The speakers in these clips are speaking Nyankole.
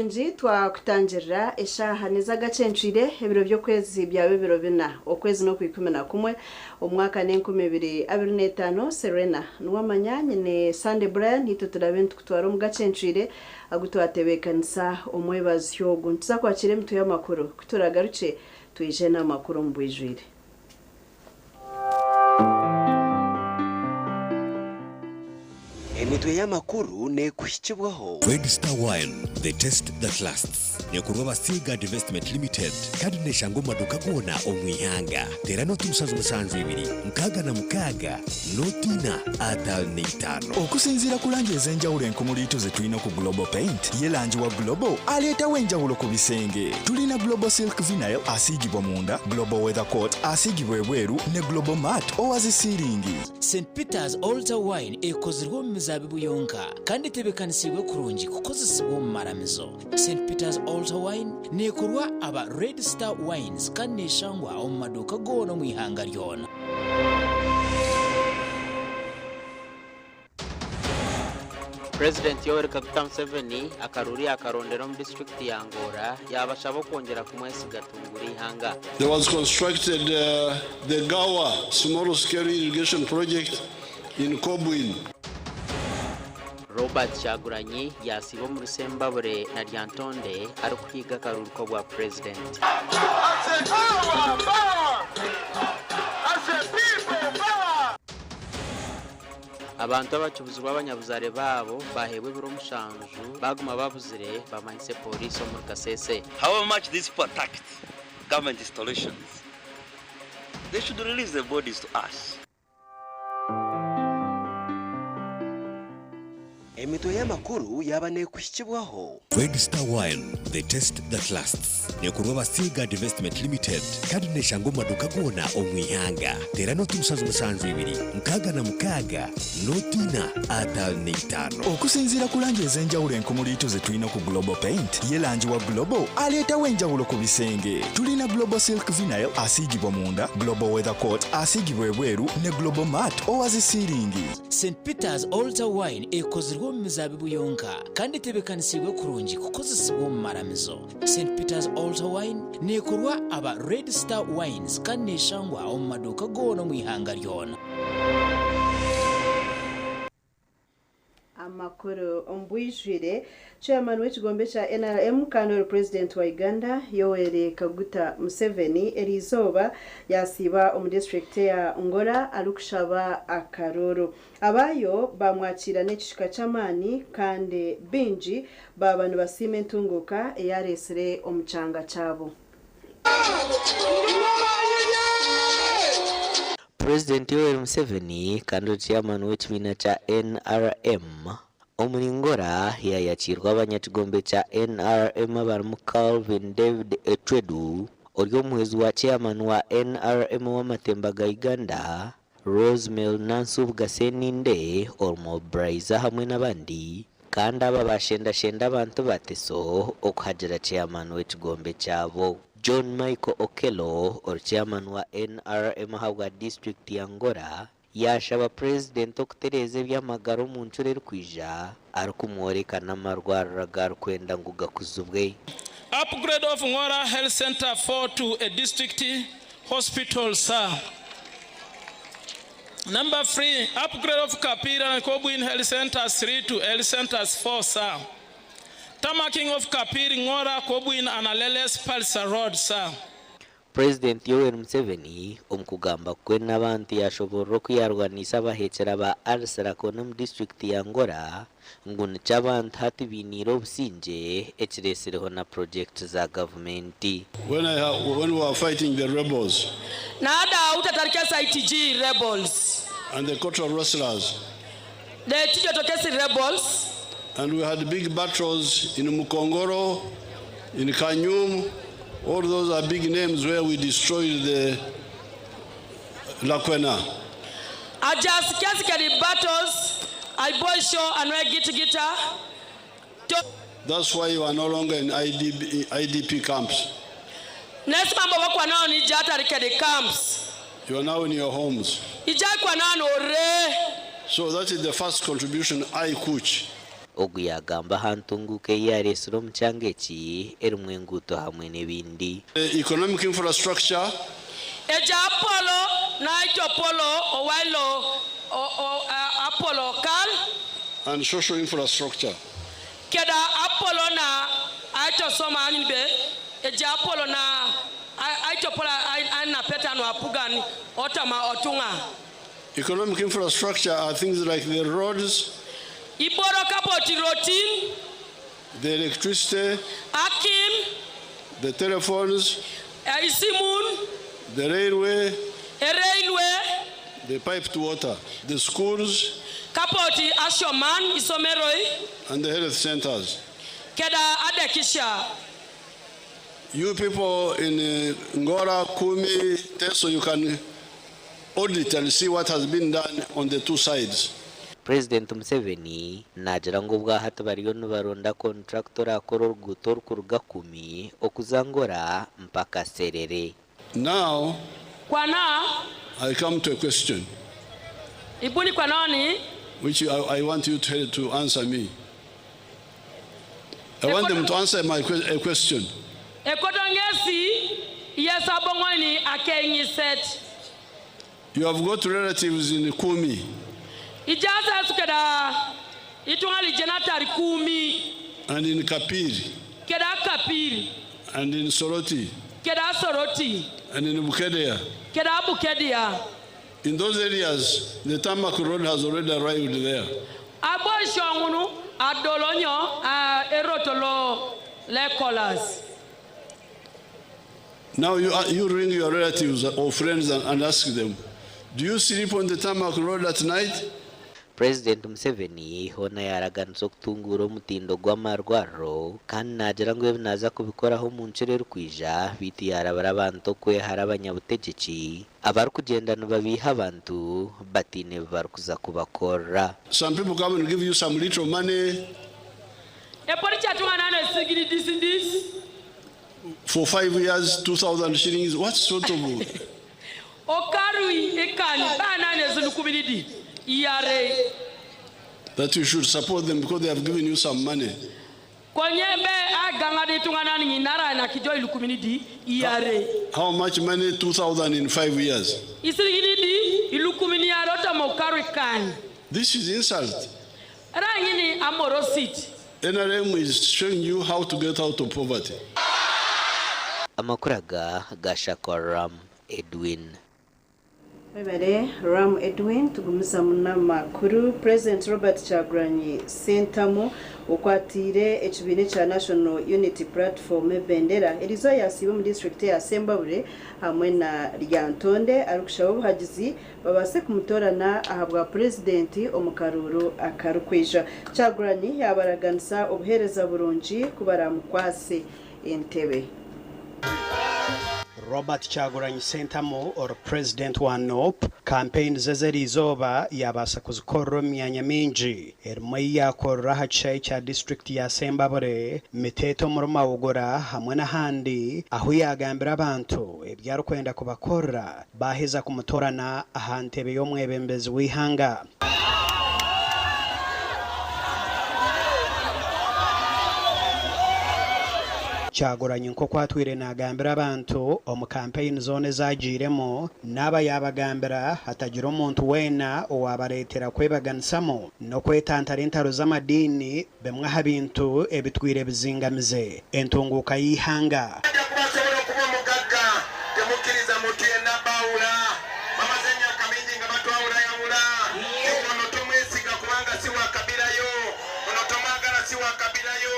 Murungi twakutangirira eshaaha n'ez'agacencwire ebiro by'okwezi byaba ebiro bina okwezi n'okwikumi na kumwe omwaka n'enkumi ibiri abiri n'etaano Serena niwamanya nyine Sunday Brian itwe turabe nitukutwara omu gacencwire agu twatebeekanisa omwebazyo ogu nituza kwakira emitwe y'amakuru ku turagarukye twije n'amakuru omu bwijwire. Emitwe y'amakuru neekuhikibwaho. Red Star Wine, the taste that lasts. Neekorwa aba Seaguard Investment Limited kandi neeshangwa omu maduuka goona omu ihanga. Teera nooti 72 66 nooti ina 55. Okusinziira ku langi ez'enjawulo enkumuliitu ze tulina ku Global Paint, ye langi wa Global aleetawo enjawulo ku bisenge. Tulina Global Silk Vinyl asiigibwa munda, Global Weather Coat asiigibwa ebweru ne Global Matte owa zi siiringi. St Peter's Altar Wine ekozirwe omu mizaabibu yonka kandi etebeekanisiibwe kurungi kukozesibwa omu maramizo. St Peter's Altar Wine neekorwa aba Red Star Wines kandi neeshangwa omu maduuka goona omu ihanga ryona. Purezidenti Yoweri Kaguta Museveni akaruuru yakarondera omu disiturikiti ya Ngora yabashaba okwongyera kumwesiga atungure eihanga. There was constructed the Gawa small scale irrigation project in Kobwin. Robert Kyagulanyi yasiiba omuri Sembabule na Lyantonde arikuhiiga akaruuru k'obwa Purezidenti. Abantu abakibuzirwe abanyabuzaare baabo baheebwa ebiro mushanju baguma babuzire bamanyise Pooriisi omuri Kasese. However much these people attacked government installations, they should release the bodies to us. Emitwe y'amakuru yaaba neekuhikibwaho. Red Star Wine, the taste that lasts. Neekorwa aba Seaguard Investment Limited kandi neeshangwa omu maduuka goona omu ihanga. Teera nooti 72 66 nooti ina 55. Okusinziira ku langi ez'enjawulo enkumuliitu ze tulina ku Global Paint, ye langi wa Global aleetawo enjawulo ku bisenge. Tulina Global Silk Vinyl asiigibwa munda, Global Weather Coat asiigibwa ebweru ne Global Matte owa zi siiringi. St Peter's Altar Wine ekozirwe omu mizaabibu yonka kandi etebeekanisiibwe kurungi kukozesibwa omu maramizo. St Peter's Altar Wine neekorwa aba Red Star Wines kandi neeshangwa omu maduuka goona omu ihanga ryona. Amakuru omu bwijwire, Chairman w'ekigombe kya NRM kandi ori Purezidenti wa Uganda, Yoweri Kaguta Museveni eriizooba yasiiba omu disiturikiti eya Ngora arikushaba akaruuru. Abaayo baamwakiira n'ekihika ky'amaani kandi baingi baaba nibasiima entunguuka ei areetsire omu kyanga kyabo. Purezidenti Yoweri Museveni kandi ori Chairman w'ekibiina kya NRM omuri Ngora yaayakiirwa abanyakigombe kya NRM abarimu Calvin David Ecwedu ori omuhwezi wa Chairman wa NRM ow'amatemba ga Uganda, Rosemary Nansubuga Sseninde, Orumobrayiza hamwe n'abandi kandi aba baashendashenda abantu ba Teso okuhagira Chairman w'ekigombe kyabo. John Michael Okello ori Chairman wa NRM ahabwa disiturikiti ya Ngora yaashaba Purezidenti okutereeza eby'amagara omu ncuro erikwija arikumworeka n'amarwariro agu arikwenda ngu gakuzibwe. Upgrade of Ngora Health Centre 4 to a district hospital, sir. Number 3, upgrade of Kapira and Kobwin Health Centers 3 to Health Centers 4, sir. Tarmacking of Kapiri, Ngora, Kobwin and Aleles Palsa Road, sir. Purezidenti Yoweri Museveni omu kugamba kwe n'abantu yaashoboorora oku yaarwaniise abaheekyera ba Alsrakon omu disiturikiti ya Ngora ngu nikyo abantu hati bainiire obusingye ekireetsireho na purogyekiti za gavumenti. When I when we were fighting the rebels. Nada utatarikesa ITG rebels. And the cattle rustlers. The Tijotokesi rebels. And we had big battles in Mukongoro, in Kanyum. All those are big names where we destroyed the Lakwena. Ajas battles, Ibosho and Gita. That's why you are no longer in IDB, IDP camps. Next mambo wakwa nao ni jata the camps. You are now in your homes. Ija kwa nao ore. So that is the first contribution I kuch. Ogu yaagamba aha ntunguuka ei yaareetsire omu kyanga eki erimu enguuto hamwe n'ebindi. Economic infrastructure. Eja Apollo na Ijopolo Owailo Apollo Kal. And social infrastructure. Keda Apollo na Aitosoma Anyinbe Eja Apollo na Aitopolo na Petano Apugan Otama Otunga. Economic infrastructure are things like the roads, Iboro Kapoti Rotin, the electricity, Akim, the telephones, Isimun, the railway, railway, the piped water, the schools, Kapoti Ashoman Isomeroi, and the health centers. Keda Adekisha. You people in Ngora, Kumi, Teso, you can audit and see what has been done on the two sides. Purezidenti Museveni naagira ngu obwahati bariyo nibaronda kontrakita orakora oruguuto orukuruga Kumi okuza Ngora mpaka Serere. Now, Kwana, I come to a question. Ibuni kwanoni? Which I want you to answer me. I want them to answer my a question. Ekodongesi, yes, abongoni akenyi set. You have got relatives in Kumi. Ijaza sukeda itungali jenatari Kumi. And in Kapiri. Keda Kapiri. And in Soroti. Keda Soroti. And in Bukedea. Keda Bukedea. In those areas, the tarmac road has already arrived there. Abo shongunu adolonyo erotolo lekolas. Now you ring your relatives or friends and ask them, do you sleep on the tarmac road at night? President Museveni hoona yaaraganisa okutunguura omutindo gw'amarwariro kandi naagira ngu ebi naaza kubikoraho omu nkiro erikwija beitu yaarabira abantu okwehara abanyabutegyeki abarikugyenda nibabiiha abantu bataine ebi barikuza kubakorera. Some people come and give you some little money. For 5 years, 2,000 shillings. What sort of? That you should support them because they have given you some money. How much money? 2,000 in 5 years. This is insult. NRM is showing you how to get out of poverty. Amakuraga gashakwa Ram Edwin. Webale Ram Edwin tugumiza munamakuru. President Robert Kyagulanyi Ssentamu okwatire ekibiina kya National Unity Platform ebendera erizo yasiiba mu district ya Sembabule hamwe na Lyantonde arikushaba obuhagizi babase kumutorana ahabwa president omu karuuru akarikwija. Kyagulanyi yabaraganisa obuheereza burungi kubaramukwase entebe. Robert Kyagulanyi Ssentamu or President wa NUP campaign ze z'erizooba yabaasa kuzikorera omu myanya mingi erimu ei yakorera aha kishaayi kya district ya Sembabule, Miteeta omuri Mawugura hamwe n'ahandi ahu yagambira abantu ebi arikwenda kubakorera baaheza kumutorana aha ntebe y'omwebembezi w'eihanga. Kyagulanyi nk'oku atwire naagambira abantu omu campaign zoona ezagiiremu naaba yaabagambira hatagira omuntu weena owaabareetera kwebaganisamu n'okwetantara entaro z'amadiini bimwe aha bintu ebitwire bizingamize entunguuka y'eihanga. Kubasobola okuba omugagga temukkiriza muntu yenna baawula bamaze emyaka mingi nga batwawulayawula. Ono tomwesiga kubanga si wa kabirayo, ono tomwagala si wa kabirayo.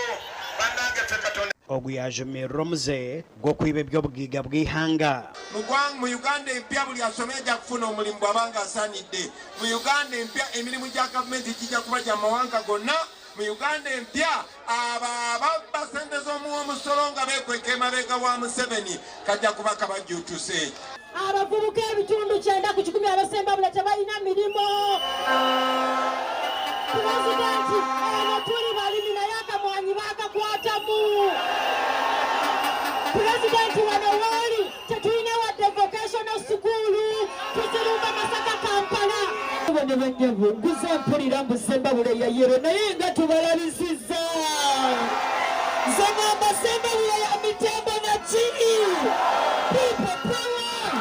Bannange ffe Katonda. Ogu yajumirira omuze gw'okwiba eby'obugiiga bw'eihanga. Mu Uganda empya buli asomye ajja kufuna omulimu bw'abanga asaanidde. Mu Uganda empya emirimu gya gavumenti gijja kuba gya mawanga gonna. Mu Uganda empya abo ababba ssente z'omuwa omusolo nga beekweka emabega wa Museveni kajja kuba kabajjuutuse. Abavubuka ebitundu 90 ku 100 abasembabula tebalina mirimu. Pulezidenti eno tuli balimi naye akamwanyi baakakwatamu. Pulezidenti wano wooli tetulina wadde vocational school, tuzirumba Masaka Kampala. Bannyabo, nguze mpulira mbu Ssembabule ya yellow naye nga tubalabisizza. Nze ngamba Ssembabule ya mitembo na kiri. People power!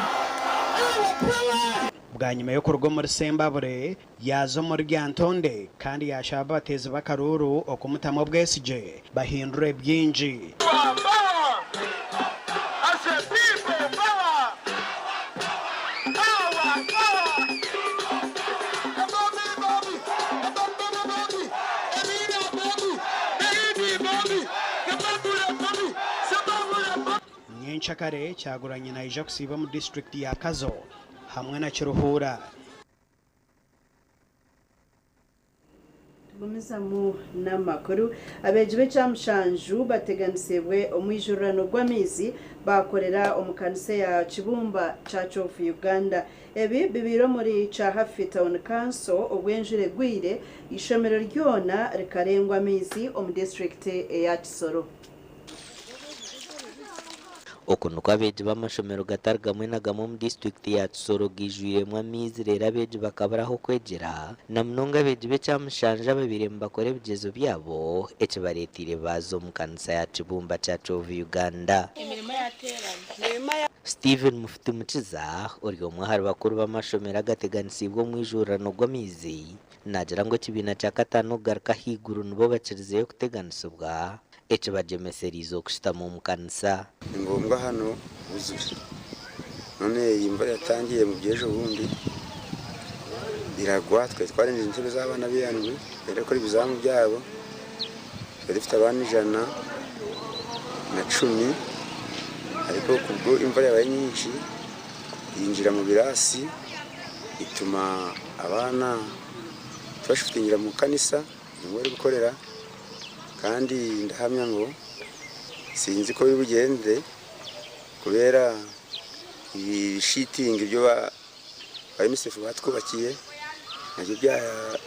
Our power! Bwanyima y'okuruga omuri Sembabule, yaaza omuri Lyantonde kandi yaashaba abateezi b'akaruuru okumutamu obwesigye bahindure bingi. Nyencakare, Kyagulanyi naija kusiiba omu disiturikiti ya Kazo hamwe na Kiruhura. Tugumizamu n'amakuru. Abeegi b'ekyamushanju bateganisibwe omwijururano gw'amaizi bakorera omu kanisa ya Kibumba Church of Uganda. Ebi bibaire omuri Kyahafi Town Council obu enjura egwire eishomero ryona rikarengwa amaizi omu disiturikiti eya Kisoro. Oku nikwo abeegi b'amashomero gatari gamwe na gamwe omu disiturikiti ya Kisoro gaijwiremu amaizi reero abeegi bakabura ah'okwegyera na munonga abeegi b'ekyamushanju ababaire nibakora ebigyezo byabo ekibareeteire baaza omu kanisa ya Kibumba Church of Uganda. Stephen Mufti Mukiza ori omwe ahari bakuru b'amashomero agateganisiibwe omwijurano gw'amaizi naagira ngu ekibiina kya kataano kugaruka ahaiguru nibo bakirizeyo kuteganisibwa ekibagyemesereize okushutama omu kanisa. Ni ngombwa hano huzure. None iyi mvura yatangiye mu by'ejo bundi iragwa, twari twarengeje intebe z'abana b'iyandwi bari gukora ibizamu byabo, twari dufite abana 110, ariko kubwo imvura yabaye nyinshi yinjira mu birasi ituma abana tubashitingira mu kanisa niho bari gukorera, kandi ndahamya ngo sinzi ko bigende kubera ibishitingi byo ba UNICEF batwubakiye nabyo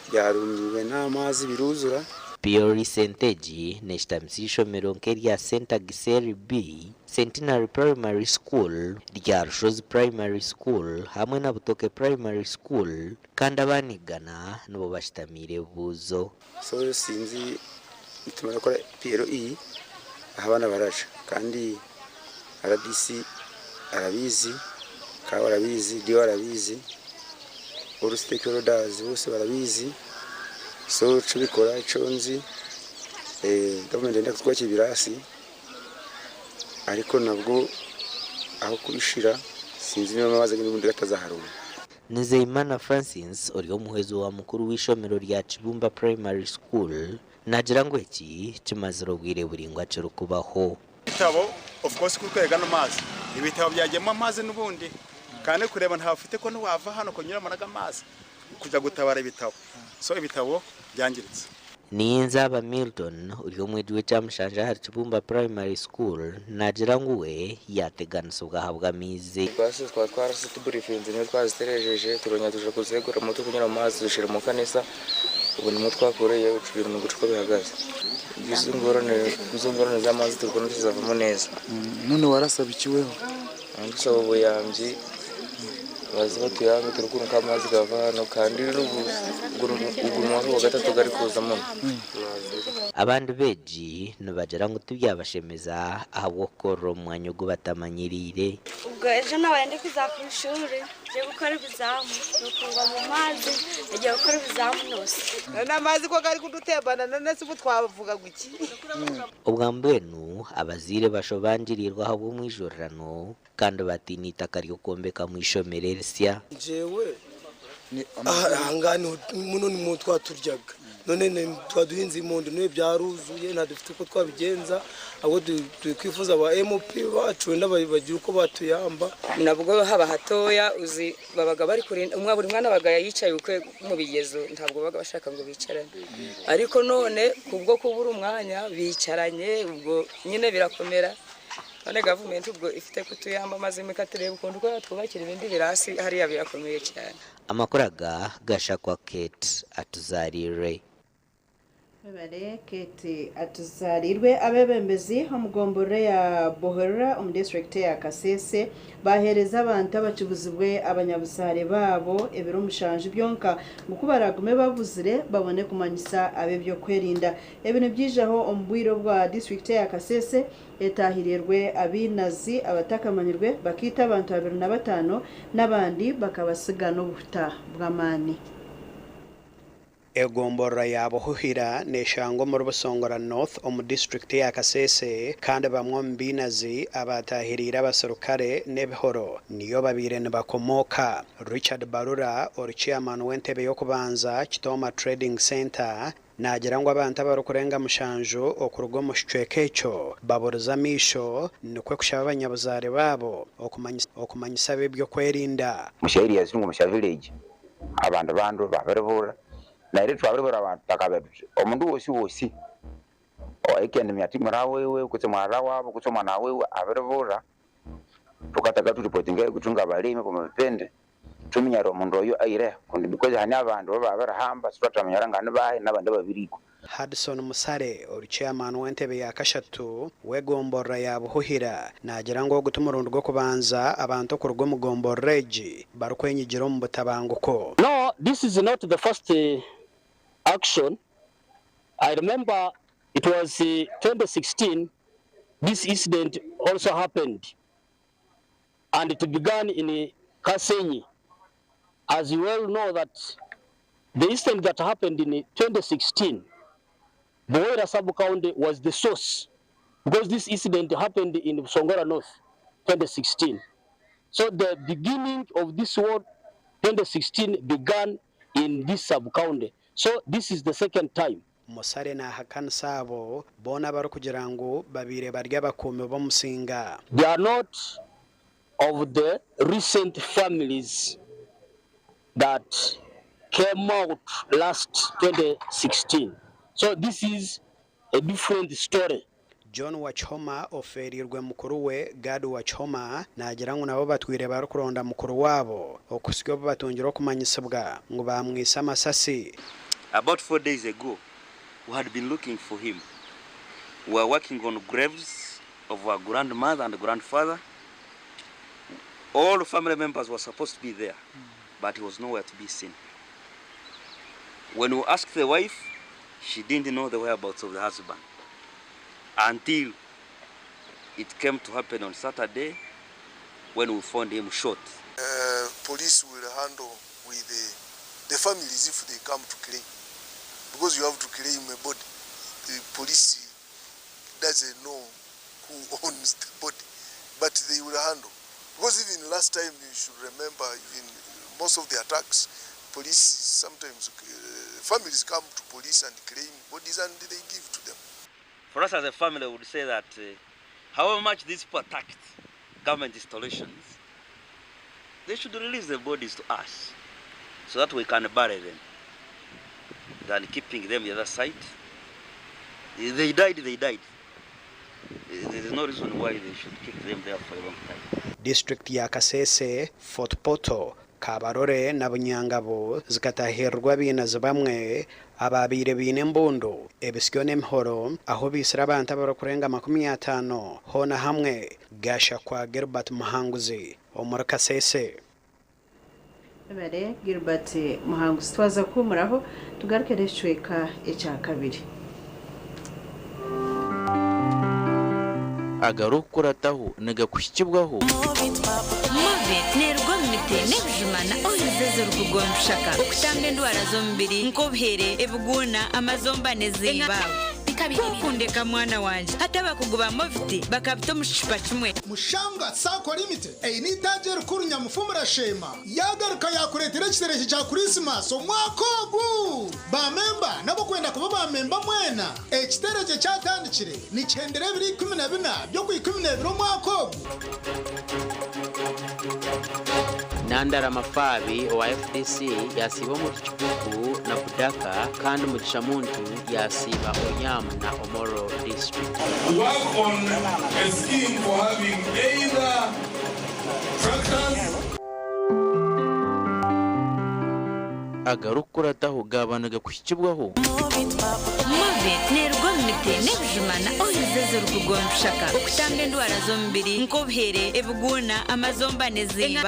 byarumbiwe n'amazi biruzura. Piori Senteji neshitamisa ishomero nk'erya Saint Gisele B, Centenary Primary School, rya Rushozi Primary School hamwe na Butoke Primary School, kandi abanigana nibo bashitamiire ebibuuzo. So sinzi nitumara gukora PLE aho abana baraja, kandi RDC arabizi, Kawa arabizi, Dio arabizi, all stakeholders bose barabizi. So tubikora ico nzi, government yenda kutwakira ibirasi, ariko nabwo aho kubishira sinzi niba amazi n'ubundi gatazaharura. Nizeyimana Francis ori omuhwezi wa mukuru w'ishomero rya Kibumba Primary School nagira ngu eki kimazire obwire buringwa kirikubaho. Ibitabo of course kuri kwega n'amazi, ibitabo byagiyemo amazi n'ubundi, kandi kureba ntafite ko ntiwava hano kunyura muri aga mazi kujya gutabara ibitabo, so ibitabo byangiritse. Niyinzaba Milton uri omwegi w'ekyamushanja ahari Kibumba Primary School nagira ngu we yateganisa obwahabwa amaizi. Basi twaba twarase tuburifinze niyo twaziterejeje turonya tuja kuzegura moto kunyura mu mazi dushira mu kanisa, ubu nimwo twakoreye ibintu mu guca uko bihagaze. Izo ngorane z'amazi turi kubona tuzavamo neza. None warasaba iki weho? Ndusaba ubuyambi baze batuyambe turi kubona ko amazi gava hano, kandi ugu mwaka wa gatatu gari kuza muno. Abandi beegi nibagira ngu tibyabashemeza ahabw'okukorera omu mwanya ogu batamanyiriire. Ubwo ejo nabaye ndi kuza ku ishuri ngiye gukora ibizamu, nukungwa mu mazi ngiye gukora ibizamu nose. None amazi ko gari kudutembana, none se ubu twavuga guki? Obwa mbwenu abazaire bashobangirirwa ahabw'omwijurano kandi batiine itaka ry'okwombeka mu ishomero erisya. Jewe ahangaha muno ni mu twaturyaga, none twaduhinze impundu niwe byaruzuye, nta dufite uko twabigenza, ahubwo twifuza aba MP bacu wenda bagira uko batuyamba. Nabwo haba hatoya uzi babaga bari kurinda umwe, buri mwana abaga yicaye ukwe mu bigezo, ntabwo babaga bashaka ngo bicarane, ariko none kubwo kubura umwanya bicaranye, ubwo nyine birakomera. None gavumenti ubwo ifite kutuyamba maze ikatureba ukuntu uko yatwubakira ibindi birasi hariya birakomeye cyane. Amakuru aga gashakwa Kate Atuzarire. Webare Kate Atuzaarirwe. Abeebembezi omu gomborora eya Bohorora omu disiturikiti eya Kasese baaheereza abantu abakibuzibwe abanyabuzaare baabo ebiro mushanju byonka ngu ku baraagume babuzire babone kumanyisa ab'ebyokwerinda. Ebi nibyijaho omu bwire obwa disiturikiti eya Kasese etaahirirwe abainazi abatakamanyirwe bakaita abantu 25 n'abandi bakabatsiga n'obuhuta bw'amaani. Egomborora ya Buhuhira neshangwa omuri Busongora North omu disiturikiti eya Kasese kandi bamwe omu bainazi abaatahiriire abaserukare n'ebihoro niyo babaire nibakomooka. Richard Barura ori chairman w'entebe y'okubanza Kitooma Trading Centre naagira ngu abantu abarikurenga mushanju okuruga omu kicweka ekyo baburize amaisho nikwo kushaba abanyabuzaare baabo okumanyisa ab'eby'okwerinda. Musha area ziri ngu Musha village abandu bandu babiribura Naire twabiribura abantu takabira tuti omundu wosi wosi owahikendimya ati mura wewe kutse mwarara wabo kutse omwana wewe abiribura, tukataka turipotinga itwe ngabalimi bomubipindi tuminyare omundu oyo aireho kundi because hane abandu ababirihamba sithwathamanyara nganibahi nabandi ababirikwa. Hudson Musare ori chairman w'entebe ya kashatu w'egomborora ya Buhuhira naagira ngu ogu ti murundi gw'okubanza abantu okuruga omu gomborora egi barikwenyigira omu butabanguko. No, this is not the first action, I remember it was 2016 this incident also happened and it began in Kasenyi. As you well know that the incident that happened in 2016, Buhweira sub-county was the source because this incident happened in Busongora North, 2016. So the beginning of this war, 2016, began in this sub-county. So this is the second time. Musare naahakanisa abo boona abarikugira ngu babaire bari abakuumi b'omusinga. They are not of the recent families that came out last 2016. So this is a different story. John Wakihoma ofeereirwe mukuru we Gad Wakihoma naagira ngu nabo batwire barikuronda mukuru waabo okuhitsya obu batungire okumanyisibwa ngu baamwitsa amasasi. About 4 days ago, we had been looking for him. We were working on graves of our grandmother and grandfather. All family members were supposed to be there, but he was nowhere to be seen. When we asked the wife, she didn't know the whereabouts of the husband until it came to happen on Saturday when we found him shot. Police will handle with the families if they come to claim. Because you have to claim a body. The police doesn't know who owns the body, but they will handle. Because even last time, you should remember, even most of the attacks, police sometimes, families come to police and claim bodies and they give to them. For us as a family, we would say that however much these people attacked government installations, they should release the bodies to us so that we can bury them than keeping them the other side. They died, they died. There is no reason why they should keep them there for a long time. Disiturikiti ya Kasese, Fort Portal, Kabarole na Bunyangabo zikatahirirwa abainazi bamwe abaabaire baine embundu, ebisyo n'emihoro ahu baitsire abantu abarikurenga 50 hoona hamwe. Gashakwa Gilbert Muhanguzi omuri Kasese. Webare Gilbert Muhanguzi twaza kuhumuraho tugaruke n'ekicweka ekyakabiri. Agarikukurataho nigakuhikibwaho. Movit neeruga omu miti n'ebijuma na oils ezirikuruga omu bishaka okutamba endwara z'omubiri nk'obuhere, ebiguuna, amazomba n'ezimba. Ku okundeka mwana wangye hati abakugu ba Movit bakabita omu kicupa kimwe. Mushanga Sacco Limited eine itaagi erikuru Nyamufumurashema yagaruka yakureetera ekitereke kya Krisimas omwaka ogu. Bamemba n'abakwenda kuba bamemba mwena, ekitereke kyatandikire nikihendera ebiro 14 by'okwa12 omwaka ogu. Nandara Mafabi owa FDC yasiiba omu Kikuku na Budaka kandi Mugisha Muntu yasiiba Oyam na Omoro district. Work on a scheme for having either tractors. Agarikukurataho gaaba nigakuhikibwaho. Movit neeruga omu miti n'ebijuma na oils ezirikuruga omu bishaka okutamba endwara z'omubiri nk'obuhere, ebiguuna, amazomba n'ezindi.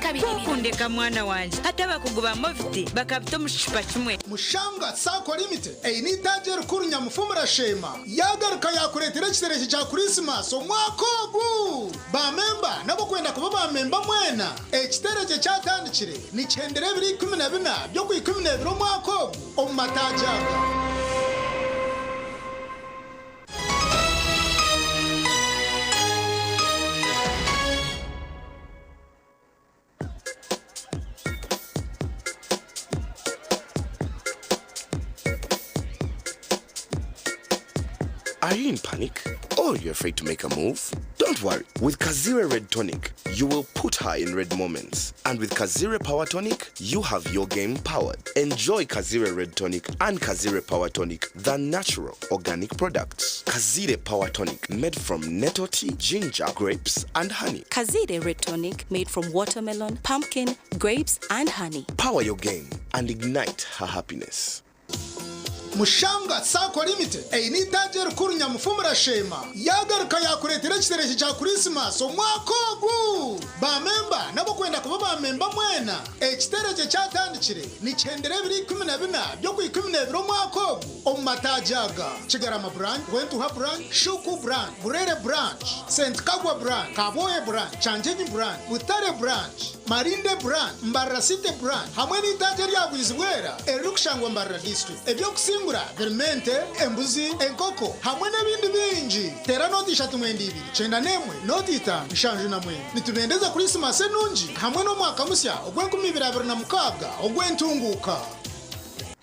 Kwokundeka mwana wangye hati abakugu ba Movit bakabita omu kicupa kimwe. Mushanga Sacco Limited eine eitaagi erikuru Nyamufumura Sheema yaagaruka yaakureetera ekiterekye kya Kurisimasi omwaka ogu. Baamemba n'abarikwenda kuba baamemba mwena, ekiterekye kyatandikire nikihendera ebiro 14 by'Okwikumineebiri omwaka ogu omu mataagi aga. Are you in panic? Or you're afraid to make a move? Don't worry. With Kazire Red Tonic, you will put her in red moments. And with Kazire Power Tonic, you have your game powered. Enjoy Kazire Red Tonic and Kazire Power Tonic, the natural organic products. Kazire Power Tonic, made from nettle tea, ginger, grapes, and honey. Kazire Red Tonic made from watermelon, pumpkin, grapes, and honey. Power your game and ignite her happiness. Mushanga Sacco Limited eine eitaagi erikuru Nyamufumura Sheema yaagaruka yaakureetera ekiterekye kya Kurisimasi omwaka ogu. Baamemba n'abarikwenda kuba baamemba mwena, ekiterekye kyatandikire nikihendera ebiro 14 by'Okwikumineebiri omwaka ogu omu mataagi aga, Kigarama Branch, Rwentuha Branch, Shuku Branch, Burere Branch, St Kagwa Branch, Kabwohe Branch, Kyanjenyi Branch, Butare Branch, Marinde Branch, Mbarara City Branch hamwe n'eitaagi erya Bwizibwera eririkushangwa Mbarara District. Eby'okusingura birimu ente, embuzi, enkoko hamwe n'ebindi bingi. Teera nooti ishatu mwenda ibiri, 91, nooti itaano, 79. Nitubendeza Kurisimasi enungi hamwe n'omwaka musya ogw'enkumi ibiri abiri na mukaaga ogw'entunguuka.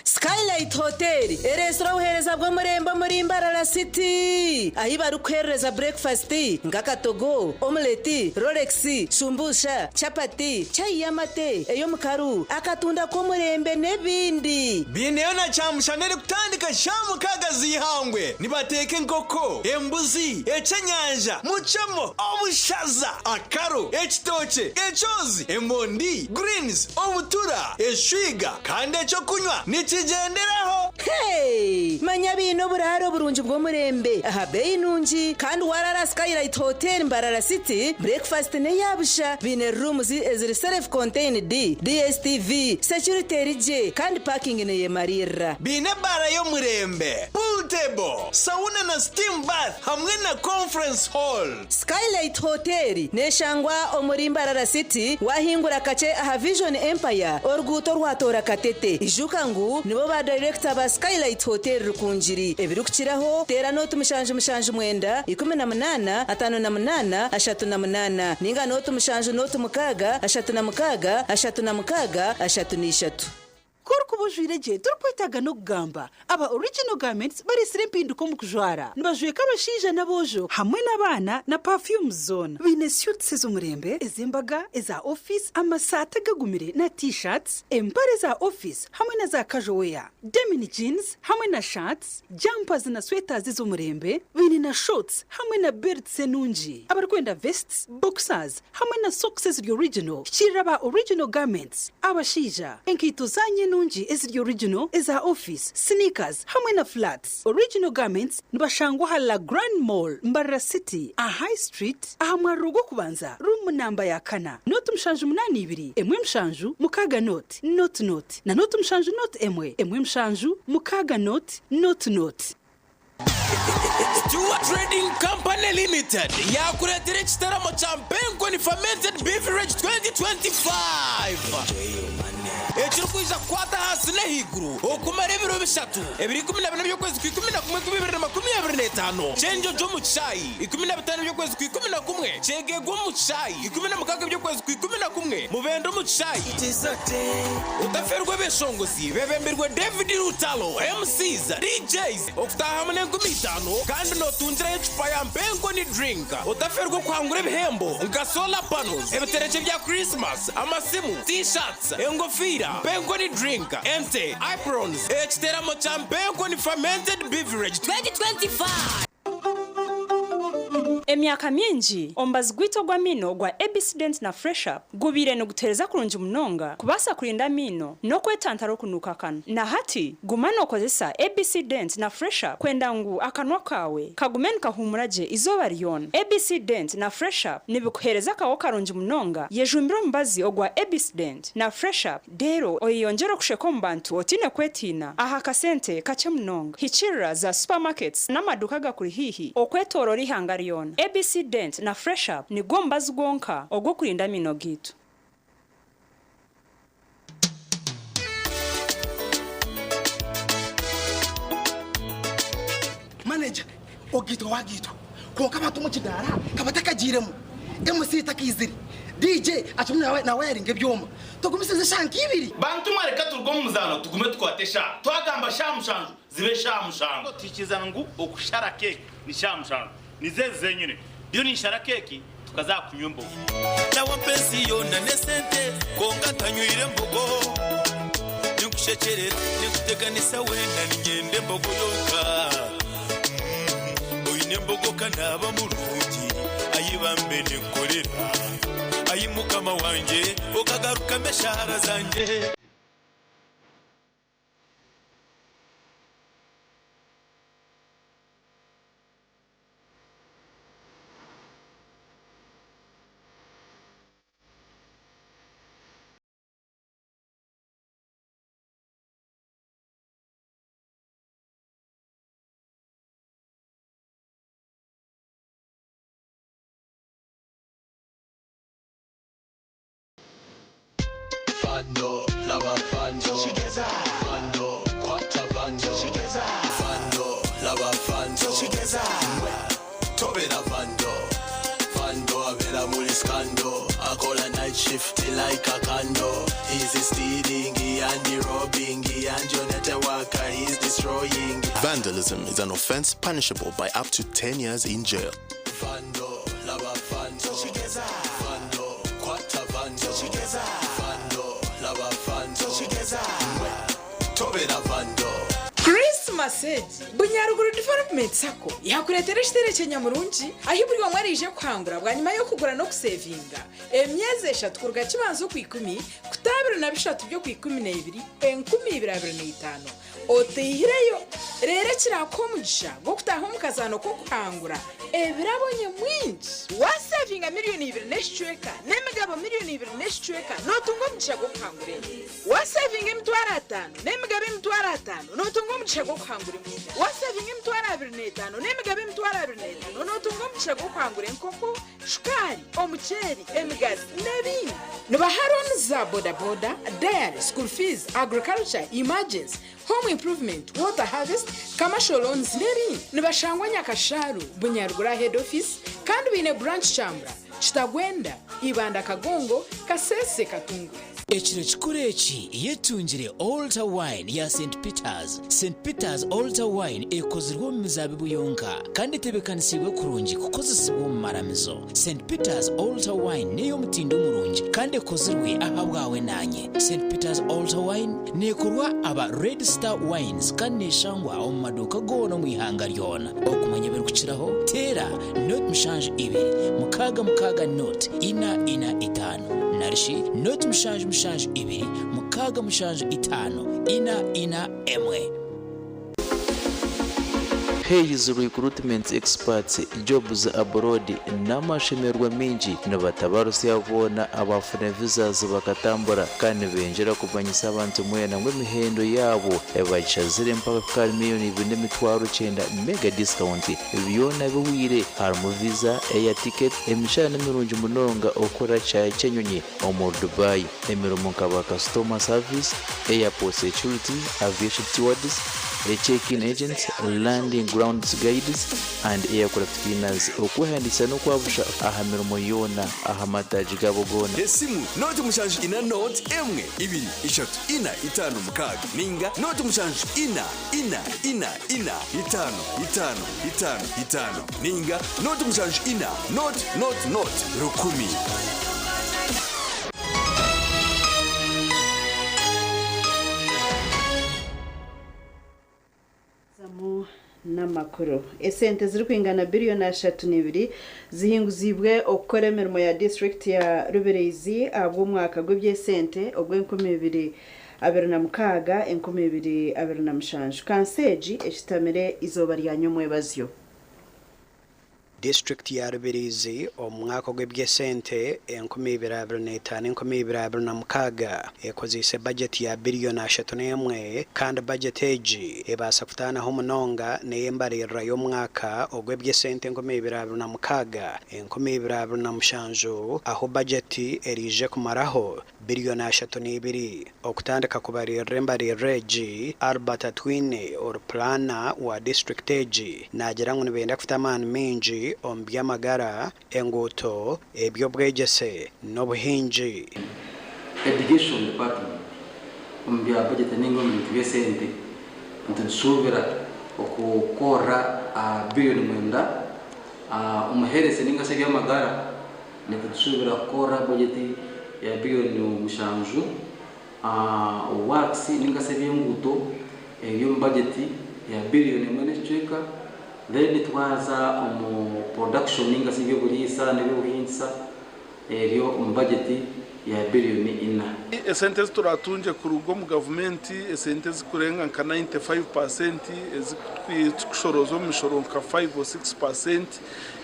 Skylight Hotel ereetsire obuheereza bw'omurembe omuri Mbarara City ahi barikuheerereza burekifasiti nk'akatogo, omuleti, rolex, shumbusha, chapati, chai y'amate, ey'omukaru, akatunda k'omurembe n'ebindi. Baineyo na kyamushana erikutandika shaaha mukaaga z'eihangwe. Nibateeka enkoko, embuzi, eky'enyanja, mucemo, obushaza, akaro, ekitookye, ekyozi, emondi, greens, obutura, eshwiga kandi eky'okunywa nikigyenderaho. Hey! Manya baine oburaaro burungi bw'omurembe aha beeyi nungi kandi waraara aha Skylight Hotel Mbarara City, breakfast n'eya busha. Baine rooms eziri self contained, DSTV, security eri gye kandi parking neyemariirira. Baine ebaara y'omurembe, pool table, sauna na steam bath hamwe na conference hall. Skylight Hotel neshangwa omuri Mbarara City wahingura kakye aha Vision Empire oruguuto orwatoora Katete. Ijuka ngu nibo ba dayirekita ba Skylight Hotel Rukungiri. Ebirikukiraho teera nooti 779 18 58 38 ninga nooti 7 nooti 6 36 36 33. Ku orikuba ojwaire gye torikwetaaga n'okugamba. Aba Original Garments bareetsire empinduka omu kujwara. Nibajweka abashaija n'aboojo hamwe n'abaana na perfumes zoona. Baine suits ez'omurembe, ez'embaga, eza ofiisi, amasaati agagumire na T-shirts, empare za ofiisi hamwe na za casual wear, denim jeans hamwe na shirts, jumpers na sweaters ez'omurembe. Baine na shorts hamwe na belts enungi. Abarikwenda vests, boxers hamwe na socks eziri original, hikiirira aba Original Garments. Abashaija, enkaito zaanyu enungi eziri original, eza ofiisi, sneakers hamwe na flats. Original Garments nibashangwa aha La Grande Mall, Mbarara City, aha High Street, aha mwariro gw'okubanza, room namba ya kana, nooti 782, 1 7 6 nooti, nooti nooti, na nooti 7 nooti 1, 1 7 6 nooti, nooti nooti. Stewart Trading Company Limited yaakureetera ekitaramo kya Mpenkoni Fermented Beverage 2025 ekirikwija kukwata ahansi n'ahaiguru okumara ebiro bishatu, ebiro 14 by'okwezi kwa 11 2025, Kyenjojo omu kishaayi, 15 by'okwezi kwa 11, Kyegegwa omu kishaayi, 16 by'okwezi kwa 11, Mubende omu kishaayi. Otaferwa ebeshongozi bebembirwe David Lutalo, MCs, DJs, Okutaahamu n'enkumi itaano kandi nootungiraho ecupa ya Mpenkoni Drink. Otaferwa okuhangura ebihembo nka solar panels, ebiterekye bya Christmas, amasimu, T-shirts, engofiira, Mpenkoni Drink, ente, aprons, ekiteramo kya Mpenkoni Fermented Beverage 2025. Emyaka mingi, omubazi gwaitu ogw'amaino ogwa ABC Dent na Fresh Up gubaire nigutuheereza kurungi munonga kubaasa kurinda amaino n'okwetantara okunuuka akanwa. Na hati, guma nookozesa ABC Dent na Fresh Up kwenda ngu akanwa kaawe kagume nikahuumura gye eizooba ryona. ABC Dent na Fresh Up nibikuheereza akaho karungi munonga. Yejumbire omubazi ogwa ABC Dent na Fresh Up Reero oyeyongyere okusheka omu bantu otaine kwetiina aha kasente kakye munonga. Hikiirira za supermarkets n'amaduuka agakuri haihi okwetooroora eihanga ryona. ABC Dent na Fresh Up nigwo mubazi gwonka ogw'okurinda amaino gaitu. Manager, ogaitwa wagaitwa kwonka abantu omu kidaara kabatakagiiremu, MC takaizire, DJ akirimu nawayaringa ebyoma, tugumisirize eshaaha nka ibiri. Bantu mwe reka turuge omu muzaano tugume tukwate eshaaha. Twagamba shaaha mushanju zibe shaaha mushanju. Tuhikirizana ngu okushara keeki ni shaaha mushanju. Nizo ezi zenyine. Ndiyo ninshara keeki tukaza aha kunywa embogo. Nawe ensi yoona n'esente kwonka ntanywire mbogo. Ninkushekyerera, ninkuteganisa weena niinyenda embogo yonka. Oine embogo ka naaba murungi, ai bambe ninkukorera. Ai Mukama wangye, okagarukamu eshaara zangye. Vando, laba vando, vando, kwata vando, vando, laba vando, tobera vando, vando abera muri scandal, akola night shift like a candle. He's stealing and robbing and your network he's destroying. Vandalism is an offense punishable by up to 10 years in jail. Vando, laba vando, vando, kwata vando, vando, laba vando, tobera vando. Christmas egi, Bunyaruguru Development Sacco yakureetera ekiteere ky'enyamurungi ahi buri omwe araije kuhangura bwanyima y'okugura n'okusevinga emyezi eshatu kuruga Kibanza Okwikumi kuta abiri na bishatu by'Okwikumi-n'ebiri 2025 otaihireyo reero ekiraakuha omugisha gw'okutaaha omu kazaano k'okuhangura ebirabo nyamwingi. Waasevinga miriyoni ibiri n'ekicweka n'emigabo miriyoni ibiri n'ekicweka nootunga omugisha gw'okuhangura ente. Waasevinga emitwaro ataano n'emigabo emitwaro ataano nootunga omugisha gw'okuhangura embuzi. Waasevinga emitwaro abiri n'etaano n'emigabo emitwaro abiri n'etaano nootunga omugisha gw'okuhangura enkoko, shukaari, omuceeri, emigazi n'ebindi. Nibaha looni za bodaboda, dairy, school fees, agriculture, emergency, home improvement, water harvest, commercial loans n'ebindi. Nibashangwa Nyakashaaru, Bunyaruguru aha head office kandi baine branch Kyambura, Kitagwenda, Ibanda Kagongo, Kasese, Katunguru. Ekiro kikuru eki yetungire Altar Wine ya Saint Peters. Saint Peters Altar Wine ekozirwe omu mizaabibu yonka kandi etebeekanisiibwe kurungi kukozesibwa omu maramizo. Saint Peters Altar Wine n'ey'omutindo murungi kandi ekozirwe ahabwawe naanye. Saint Peters Altar Wine neekorwa aba Red Star Wines kandi neeshangwa omu maduuka goona omu ihanga ryona. Okumanya ebirikukiraho, teera nought mushanju ibiri mukaaga mukaaga nought ina ina itaano narishi nought mushanju mushanju ibiri mukaaga mushanju itaano ina ina emwe. Hays Recruitment Experts Jobs Abroad n'amashemererwa maingi nibatabarusya boona abaafuna visas bakatambura kandi nibengyera kumanyisa abantu mwena ngu emihendo yaabo bagishazire mpaka kuhika ahari miriyoni ibiri n'emitwaro kyenda mega discount byona bihwire harimu visa, air ticket, emishara nimirungi munonga okukora kishaayi ky'enyonyi omuri Dubai, emirimo nka ba customer service, airport security, aviation stewards, check-in agents, landing grounds guides and aircraft cleaners. Okwehandiikisa n'okwabusha aha mirimo yoona aha mataagi gaabo goona. Esimu, nooti mushanju ina nooti emwe ibiri ishatu ina itaano mukaaga ninga nooti mushanju ina ina ina ina itaano itaano itaano itaano ninga nooti mushanju ina nooti nooti nooti rukumi. N'amakuru. Esente zirikwingana biriyoni 32 zihinguzibwe okukora emirimo ya disiturikiti ya Rubirizi ahabw'omwaka gw'eby'esente ogw'enkumu 226, 2027. Kanso egi eshutamire eizooba rya nyomwebazyo. Disiturikiti ya Rubirizi omu mwaka ogw'eby'esente 2025, 2026 ekozeise bajeti ya biriyoni 31 kandi bajeti egi ebaasa kutaanaho munonga n'ey'embaririra y'omwaka ogw'eby'esente 2026, 2027 ahu bajeti eriije kumaraho biriyoni 32. Okutandika kubaririra embaririra egi, Albert Atwine ori pulaana wa disiturikiti egi naagira ngu nibenda kuta amaani maingi omu by'amagara, enguuto, eby'obwegyese n'obuhingi. Education department omu bya budget ninga omu bintu by'esente nitugishuubira okukorra aha biliyoni 9. Omu health ninga shi eby'amagara nitugishuubira kukorra budget ya biliyoni 7. Works ninga shi eby'enguuto eri omu budget ya biliyoni 1 n'ekicweka. Then twaza omu production ninga shi eby'oburiisa n'eby'obuhingisa eri omu budget ya biliyoni 4. Esente ezituratungye kuruga omu gavumenti, esente ezikurenga nka 95% ezikushoroza omu mishoro nka 5 or 6%,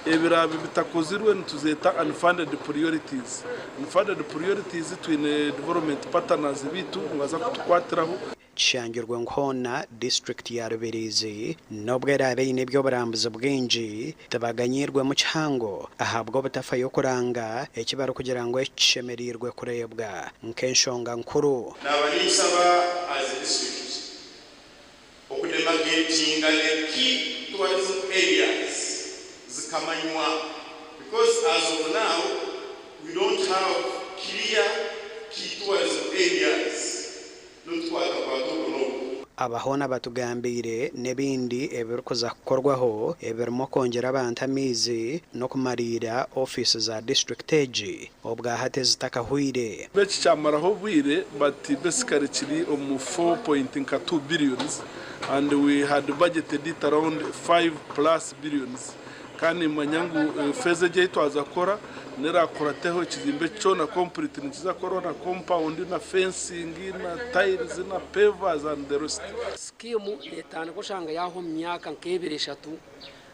ebiraabe bitakozirwe nituzeeta unfunded priorities. Unfunded priorities, twine development partners bitu nibaza kutukwatiraho. Kishangirwe ngu hoona disiturikiti ya Rubirizi n'obwo eraabe eine eby'oburambuzi bwingi, tibaganyirwemu kihango ahabw'obutafayo kuranga eki barikugira ngu eki kishemereirwe kureebwa nk'enshonga nkuru. Naba ninsaba as a district okudemarcatinga the key tourism areas zikamanywa because as of now we don't have clear key tourism areas n'otukwatakwata oku n'oku. Abahoona batugambiire n'ebindi ebirikuza kukorwaho ebirimu okwongyera abantu amaizi n'okumariira ofiisi za disiturikiti egi obwahati ezitakahwire. Eki kyamaraho obwire, but basically kiri omu 4 point nka 2 billions and we had budgeted it around 5 plus billions, kandi nimanya ngu phase egi ei twaza kukora nerakurateho ekizimbe kyona complete nikiza kukorwa na compound na fencing na tiles na pavers and the rest. Scheme netandika oshanga yaho omu myaka nk'ebiri 3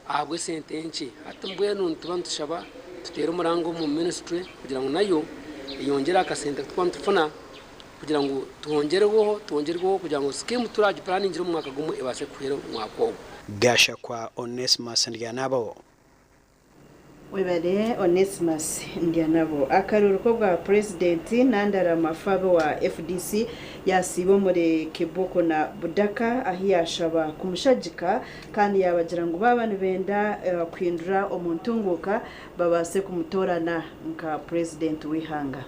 ahabw'esente nkye. Hati mbwenu nituba nitushaba tuteere omurango omu ministry kugira ngu nayo eyongyere akasente tukuba nitufuna kugira ngu twongerweho kugira ngu scheme turagiplaningire omu mwaka gumwe ebaase kuhera omwaka ogwo. Gashakwa Onesimus Ndyanabo. Webale Onesimus Ndyanabo. Akaruru k'obwa purezidenti, Nandala Mafabi wa FDC yasiiba omuri Kibuku na Budaka ahu yashaba kumushagika kandi yabagira ngu baba nibenda kuhindura omu ntunguuka babaase kumutoorana nka purezidenti w'eihanga.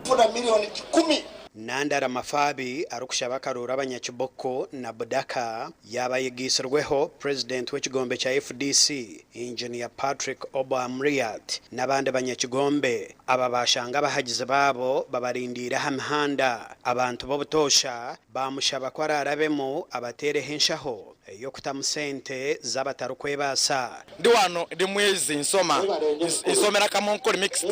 Funa miliyoni 100. Nandala Mafabi arikushaba akaruuru abanyakiboko na Budaka yaba ayegiisirweho purezidenti w'ekigombe kya FDC Engineer Patrick Obbo Amuriat n'abandi banyakigombe. Aba bashanga abahagizi baabo babarindiire aha mihanda. Abantu b'obutoosha bamushaba ku ararabemu abateereho enshaho ey'okutamu sente z'abatarikwebaasa. Ndi wano, ndi mwizi, nsoma, nsomera Kamonkoli Mixed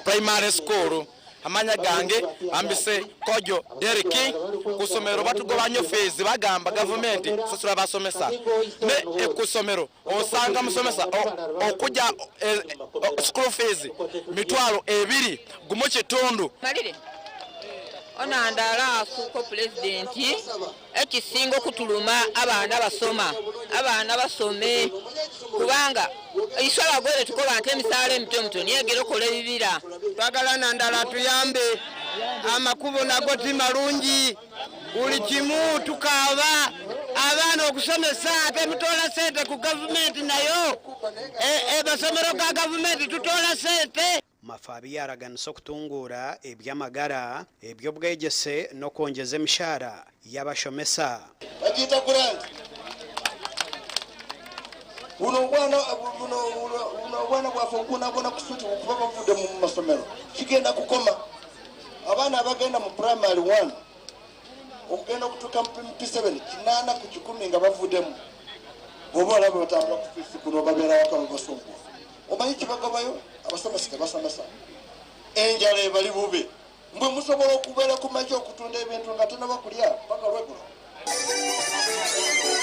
Primary School. Amanya gange ambise Kojo Deriki. Kusomero batugoba fees, bagamba gavumenti sasula basomesa, ne ekusomero osanga musomesa okuja school fees 21,500. Malire onandala asuuka pulezidenti, ekisinga okutuluma abaana basoma, abaana basome, kubanga iswe abagore tukoba nti emisaala emito mito niyegera okola ebibira. Twagala Nandala tuyambe, amakubo nago ti malungi, buli kimu tukaaba. Abaana okusomesa ate mutoola sente ku gavumenti, nayo amasomero ga gavumenti tutoola sente. Mafabi yaraganisa okutunguura eby'amagara, eby'obwegyese n'okwongyeza emishahara y'abashomesa. Bagiyita grant. Buno obwana buno, buno obwana bwaffe obubonabona ku street kuba bavudde mu masomero kigenda kukoma. Abaana abagenda mu primary 1 okugenda okutuuka mu P7, 80% nga bavuddemu. Bwoba olaba batambula ku fifth kuno babeera waka babasumbuwa. Omanyi kibagobayo? Abasomesa tebasomesa, enjala ebali bubi. Mbwe musobola okubeera ku makya okutunda ebintu nga tonaba kulya paka lwegulo.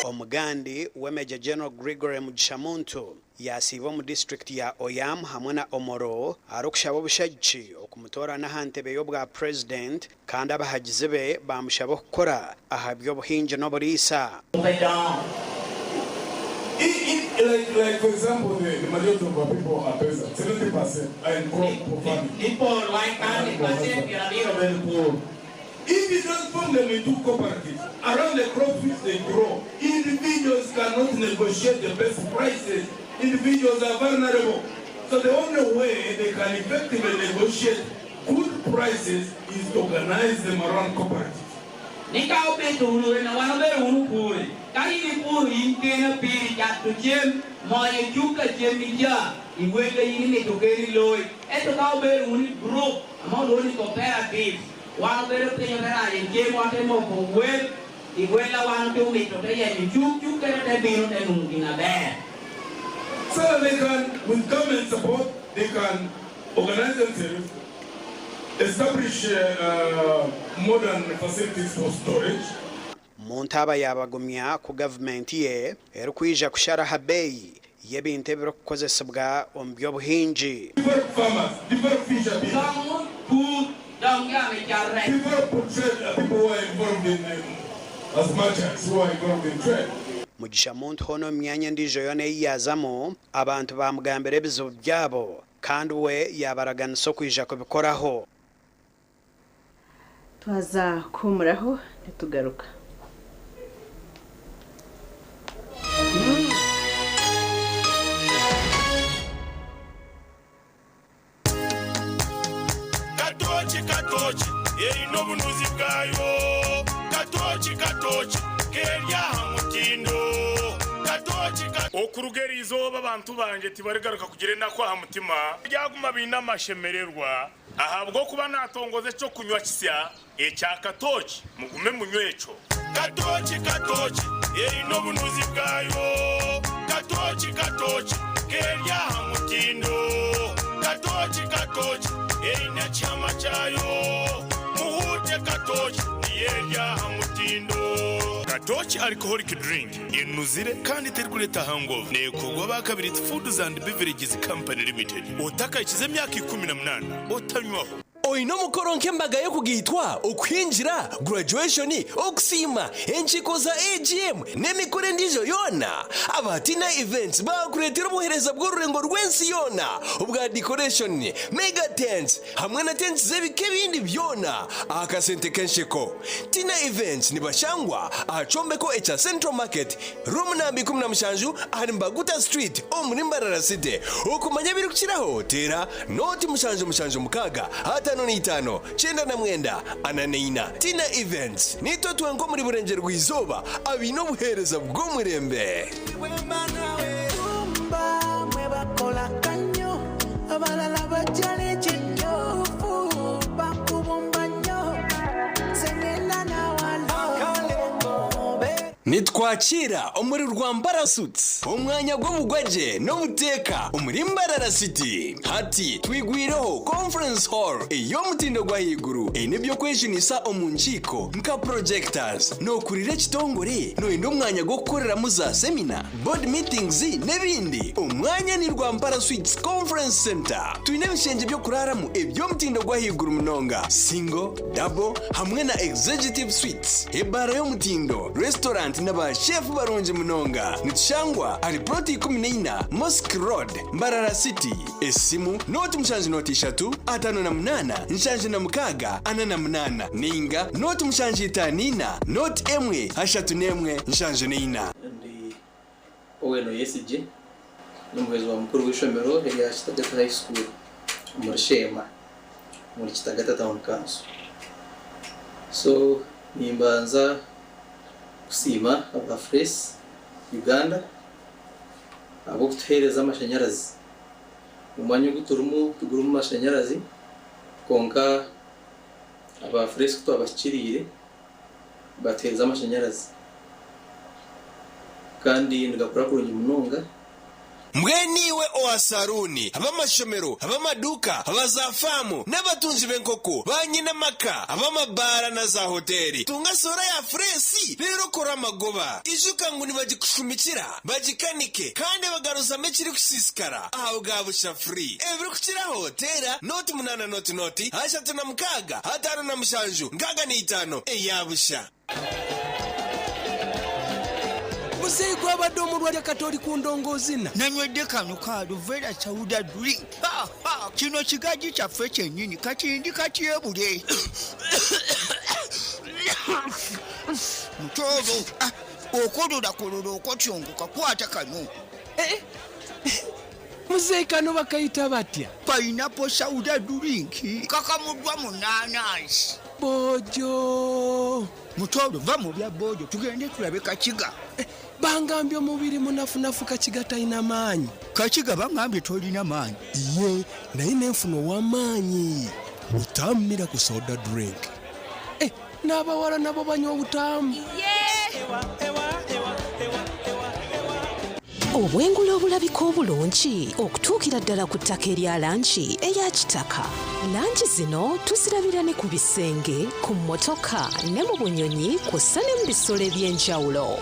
Omugandi we Major General Gregory Mugisha Muntu yasiiba omu disiturikiti ya Oyam hamwe na Omoro arikushaba obushagiki okumutoorana aha ntebe y'obwa Purezidenti kandi abahagizi be baamushaba okukora aha by'obuhingi n'oburiisa. Like, like for example, the majority of our people are peasants. 70% are in crop farming. If you don't form them into cooperatives around the crop which they grow, individuals cannot negotiate the best prices. Individuals are vulnerable. So the only way they can effectively negotiate good prices is to organize them around cooperatives. Ni ka obedo unu na wan obedo unu puri ka in ipuro in kena piri chato chiem moyo chuka chiem ija iwele in mito keri loy eto ka obedo unu group ama oluongo ni cooperative wan obedo piny oteraje chiem wate moko wel iwela wan te mito te yenyo chuk chuk kene te biro te nung gima ber. So that they can, with government support, they can organize themselves, establish modern facilities for storage. Muntu aba yaabagumya ku gavumenti ye erikwija kushara aha beeyi y'ebintu ebirikukozesibwa omu by'obuhingi. Develop farmers, develop fisher people. Develop trade, people who are involved in, as merchants who are involved in trade. Mugisha Muntu hoona omu myanya endiijo yoona ei yaazamu, abantu baamugambira ebizibu byabo kandi we yaabaraganisa okwija kubikoraho. Twaza kuhumuraho nitugaruka. Katochi katochi erina obunuzi bwayo, katochi katochi keryaha mutindo katochi. Okuruga eriizooba abantu banje tibarigaruka kugira enaku aha mutima, ryaguma biine amashemererwa ahabw'okuba natongoza ekyokunywa kisya ekya katochi. Mugume munywe ekyo katochi katochi erina obunuzi bwayo, katochi katochi keryaha mutindo katochi katochi erina ekihama kyayo muhute katochi niyeryaha mutindo. Katochi alcoholic drink enuzire kandi terikuleta hangover, nekorwa bakabiri Foods and Beverages Company Limited. Otakayikiza emyaka 18 otanywaho. Oine omukoro nk'embaga y'okugaitwa, okuhingira, graduation, okusiima, enkiiko za AGM n'emikoro endiijo yoona, aba Tina Events baakureetera obuheereza bw'orurengo rw'ensi yoona obwa decoration, mega tents hamwe na tents z'ebika ebindi byona aha kasente k'ensheko. Tina Events nibashangwa aha kyombeko ekya Central Market, room namba 17 ahari Mbaguta Street omuri Mbarara City. Okumanya ebirikukiraho teera 0 7 7 6 5 5 94 44. Tina Events nitwe twenka omuri Burengyerwa Izooba abaine obuheereza bw'omurembe. Abalala bajjala ekituufu bakubumba nnyo sengenda nawalo. Nitwakira omuri Rwambara Suits, omwanya gw'obugwagye n'obuteeka omuri Mbarara City. Hati twigwireho conference hall ey'omutindo gw'ahaiguru eine eby'okwejunisa omu nkiiko nka projectors. Nookurira ekitongore noyenda omwanya gw'okukoreramu za seminar, board meetings n'ebindi, omwanya ni Rwampara Suites Conference Center. Twine ebishengye by'okuraaramu eby'omutindo gw'ahaiguru munonga, single, double hamwe na executive suites, ebaara y'omutindo, restaurant na ba chef barungi munonga. Nitushangwa ahari plot 14 Mosque Road, Mbarara City. Esimu 0 7 0 3 58 76 48 ninga 0 7 5 4 0 1 31 74. Ndi Owen Oyesigye, n'omuhwezi wa mukuru w'ishomero erya Kitagata High School omuri Sheema omuri Kitagata Town Council. So nimbanza kusiima aba Fresh Uganda ahabw'okutuheereza amashanyarazi. Omwanya ogu turimu tigurimu mashanyarazi, kwonka aba Fresh ku twabahikiriire batuheereza amashanyarazi. Kandi nigakura kurungi munonga. Mbwenu iwe owa saruuni, ab'amashomero, ab'amaduuka, aba zaafaamu, n'abatunzi b'enkoko, baanyina amaka, ab'amabaara na zaahoteeri, tunga soora ya fureesi reero okore amagoba. Ijuka ngu nibagikushumikira, bagikanike, kandi bagaruzamu ekirikusiisikara aha bwa busha free. Ebirikukiraho, teera nooti munaana nooti nooti, 36, 57, 65 eya busha. Muzeeyi gwabadde omulwadde kati oli ku ndongoozina. Nanywedde kano ka Aluvera Sauda drink. Ha, ha, kino kigaji kyaffe kyennyini kati ndi katyebule. Mutooro, ah, okololakololo okotyongoka kwata kano. Eh, Muzeeyi kano bakayita batya? Pineapple Sauda drink kakamuddwa mu naanansi. Boojo. Mutooro va mu bya boojo tugende tulabe Kakiga. Eh, bangambye omubiri munafunafu Kakiga talina maanyi. Kakiga bangambye tolina maanyi. Ye naye nenfuna ow'amaanyi. Butamu Miracle Soda drink. Eh, n'abawala nabo banywa obutamu. Obwengula obulabika obulungi okutuukira ddala ku ttaka erya langi eya kitaka. Langi zino tuzirabira ne ku bisenge, ku mmotoka ne mu bunyonyi kw'ossa ne mu bisolo eby'enjawulo.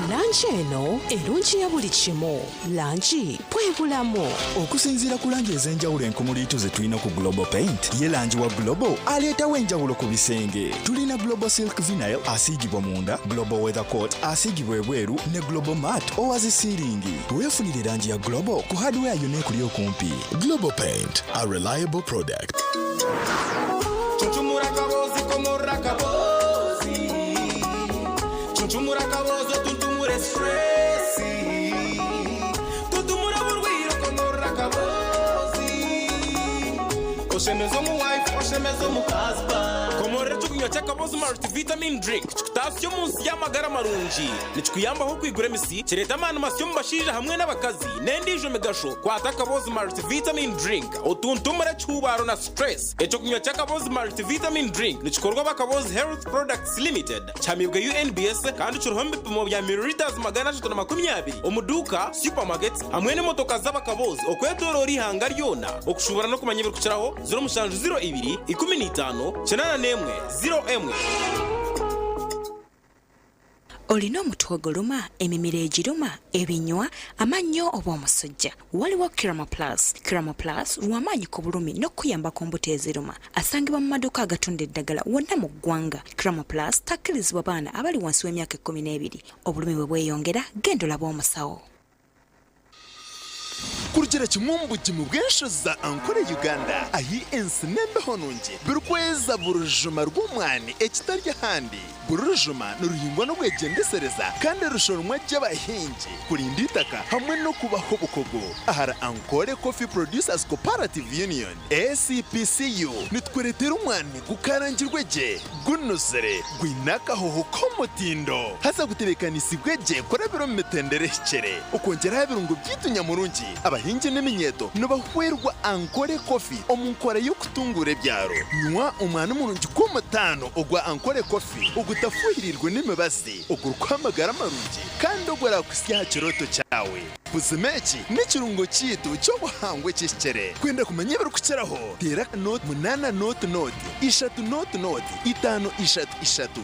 Langi eno erungiya buli kimu. Langi bwe bulamu. Okusinziira ku langi ez'enjawulo enkumuliitu ze tulina ku Global Paint, ye langi wa Global aleetawo enjawulo ku bisenge. Tulina Global Silk Vinyl asiigibwa munda, Global Weather Coat asiigibwa ebweru ne Global Matte owa zi siiringi. Weefunire langi ya Global ku hardware yonna ekuli okumpi. Global Paint, a reliable product. Chuchumura kabozi komora kabozi Chuchumura kabozi otuntumure stress Tutumura burwiro komora kabozi Oshemeza omu wife oshemeza omu husband Komorera ekyokunywa ky'akabozi multivitamin drink kikutaasya omu nsi y'amagara marungi. Nikikuyambaho okwigura emisi, kireeta amaani masya omu bashaija hamwe n'abakazi, n'endiijo migasho. Kwata akabozi multivitamin drink otuntumure ekihuubaaro na stress. Ekyokunywa ky'akabozi multivitamin drink nikikorwa aba Kabozi Health Products Limited, kihamiibwe UNBS kandi kiriho omu bipimo bya millilitres 320 omu duuka, supermarkets hamwe n'emotoka z'abakabozi okwetoroora eihanga ryona. Okushuubura n'okumanya ebirikukiraho, 0702 15 81 01. Olina omutwe oguluma, emimiro egiruma, ebinywa, amannyo oba omusujja? Waliwo Kiramo Plus. Kiramo Plus lw'amaanyi ku bulumi n'okukuyamba ku mbuto eziruma. Asangibwa mu maduuka agatunda eddagala wonna mu ggwanga. Kiramo Plus takkirizibwa baana abali wansi w'emyaka ekkumi n'ebiri. Obulumi bwe bweyongera, genda olabe omusawo. Kurugira kimwe omu bugimu bw'enshozi za Ankole Uganda ahi ensi n'embeho nungi birikweza buri rujuma rw'omwani ekitari ahandi. Buri rujuma niruhingwa n'obwegyendesereza kandi rushoromwa gye abahingi kurinda eitaka hamwe n'okubaha obukugu. Ahari Ankole Coffee Producers Cooperative Union, ACPCU, nitukureetera omwani gukarangirwe gye, gunuzire, gwine akahoho k'omutindo haza gutebeekanisibwe gye kurabira omu mitendera ehikire. Okwongyera aha birungo byaitu nyamurungi, abahingi n'eminyeeto nibahwerwa Ankole Coffee omu nkora y'okutunguura ebyaro. Nywa omwani murungi gw'omutaano ogwa Ankole Coffee ogutafuhiriirwe n'emibazi, ogurikuha amagara marungi kandi oguraakuhitsya aha kirooto kyawe. Buzima eki n'ekirungo kyaitu ky'obuhangwa ekihikire. Kwenda kumanya ebirikukiraho, teera nooti munaana nooti nooti, ishatu nooti nooti, itaano ishatu ishatu.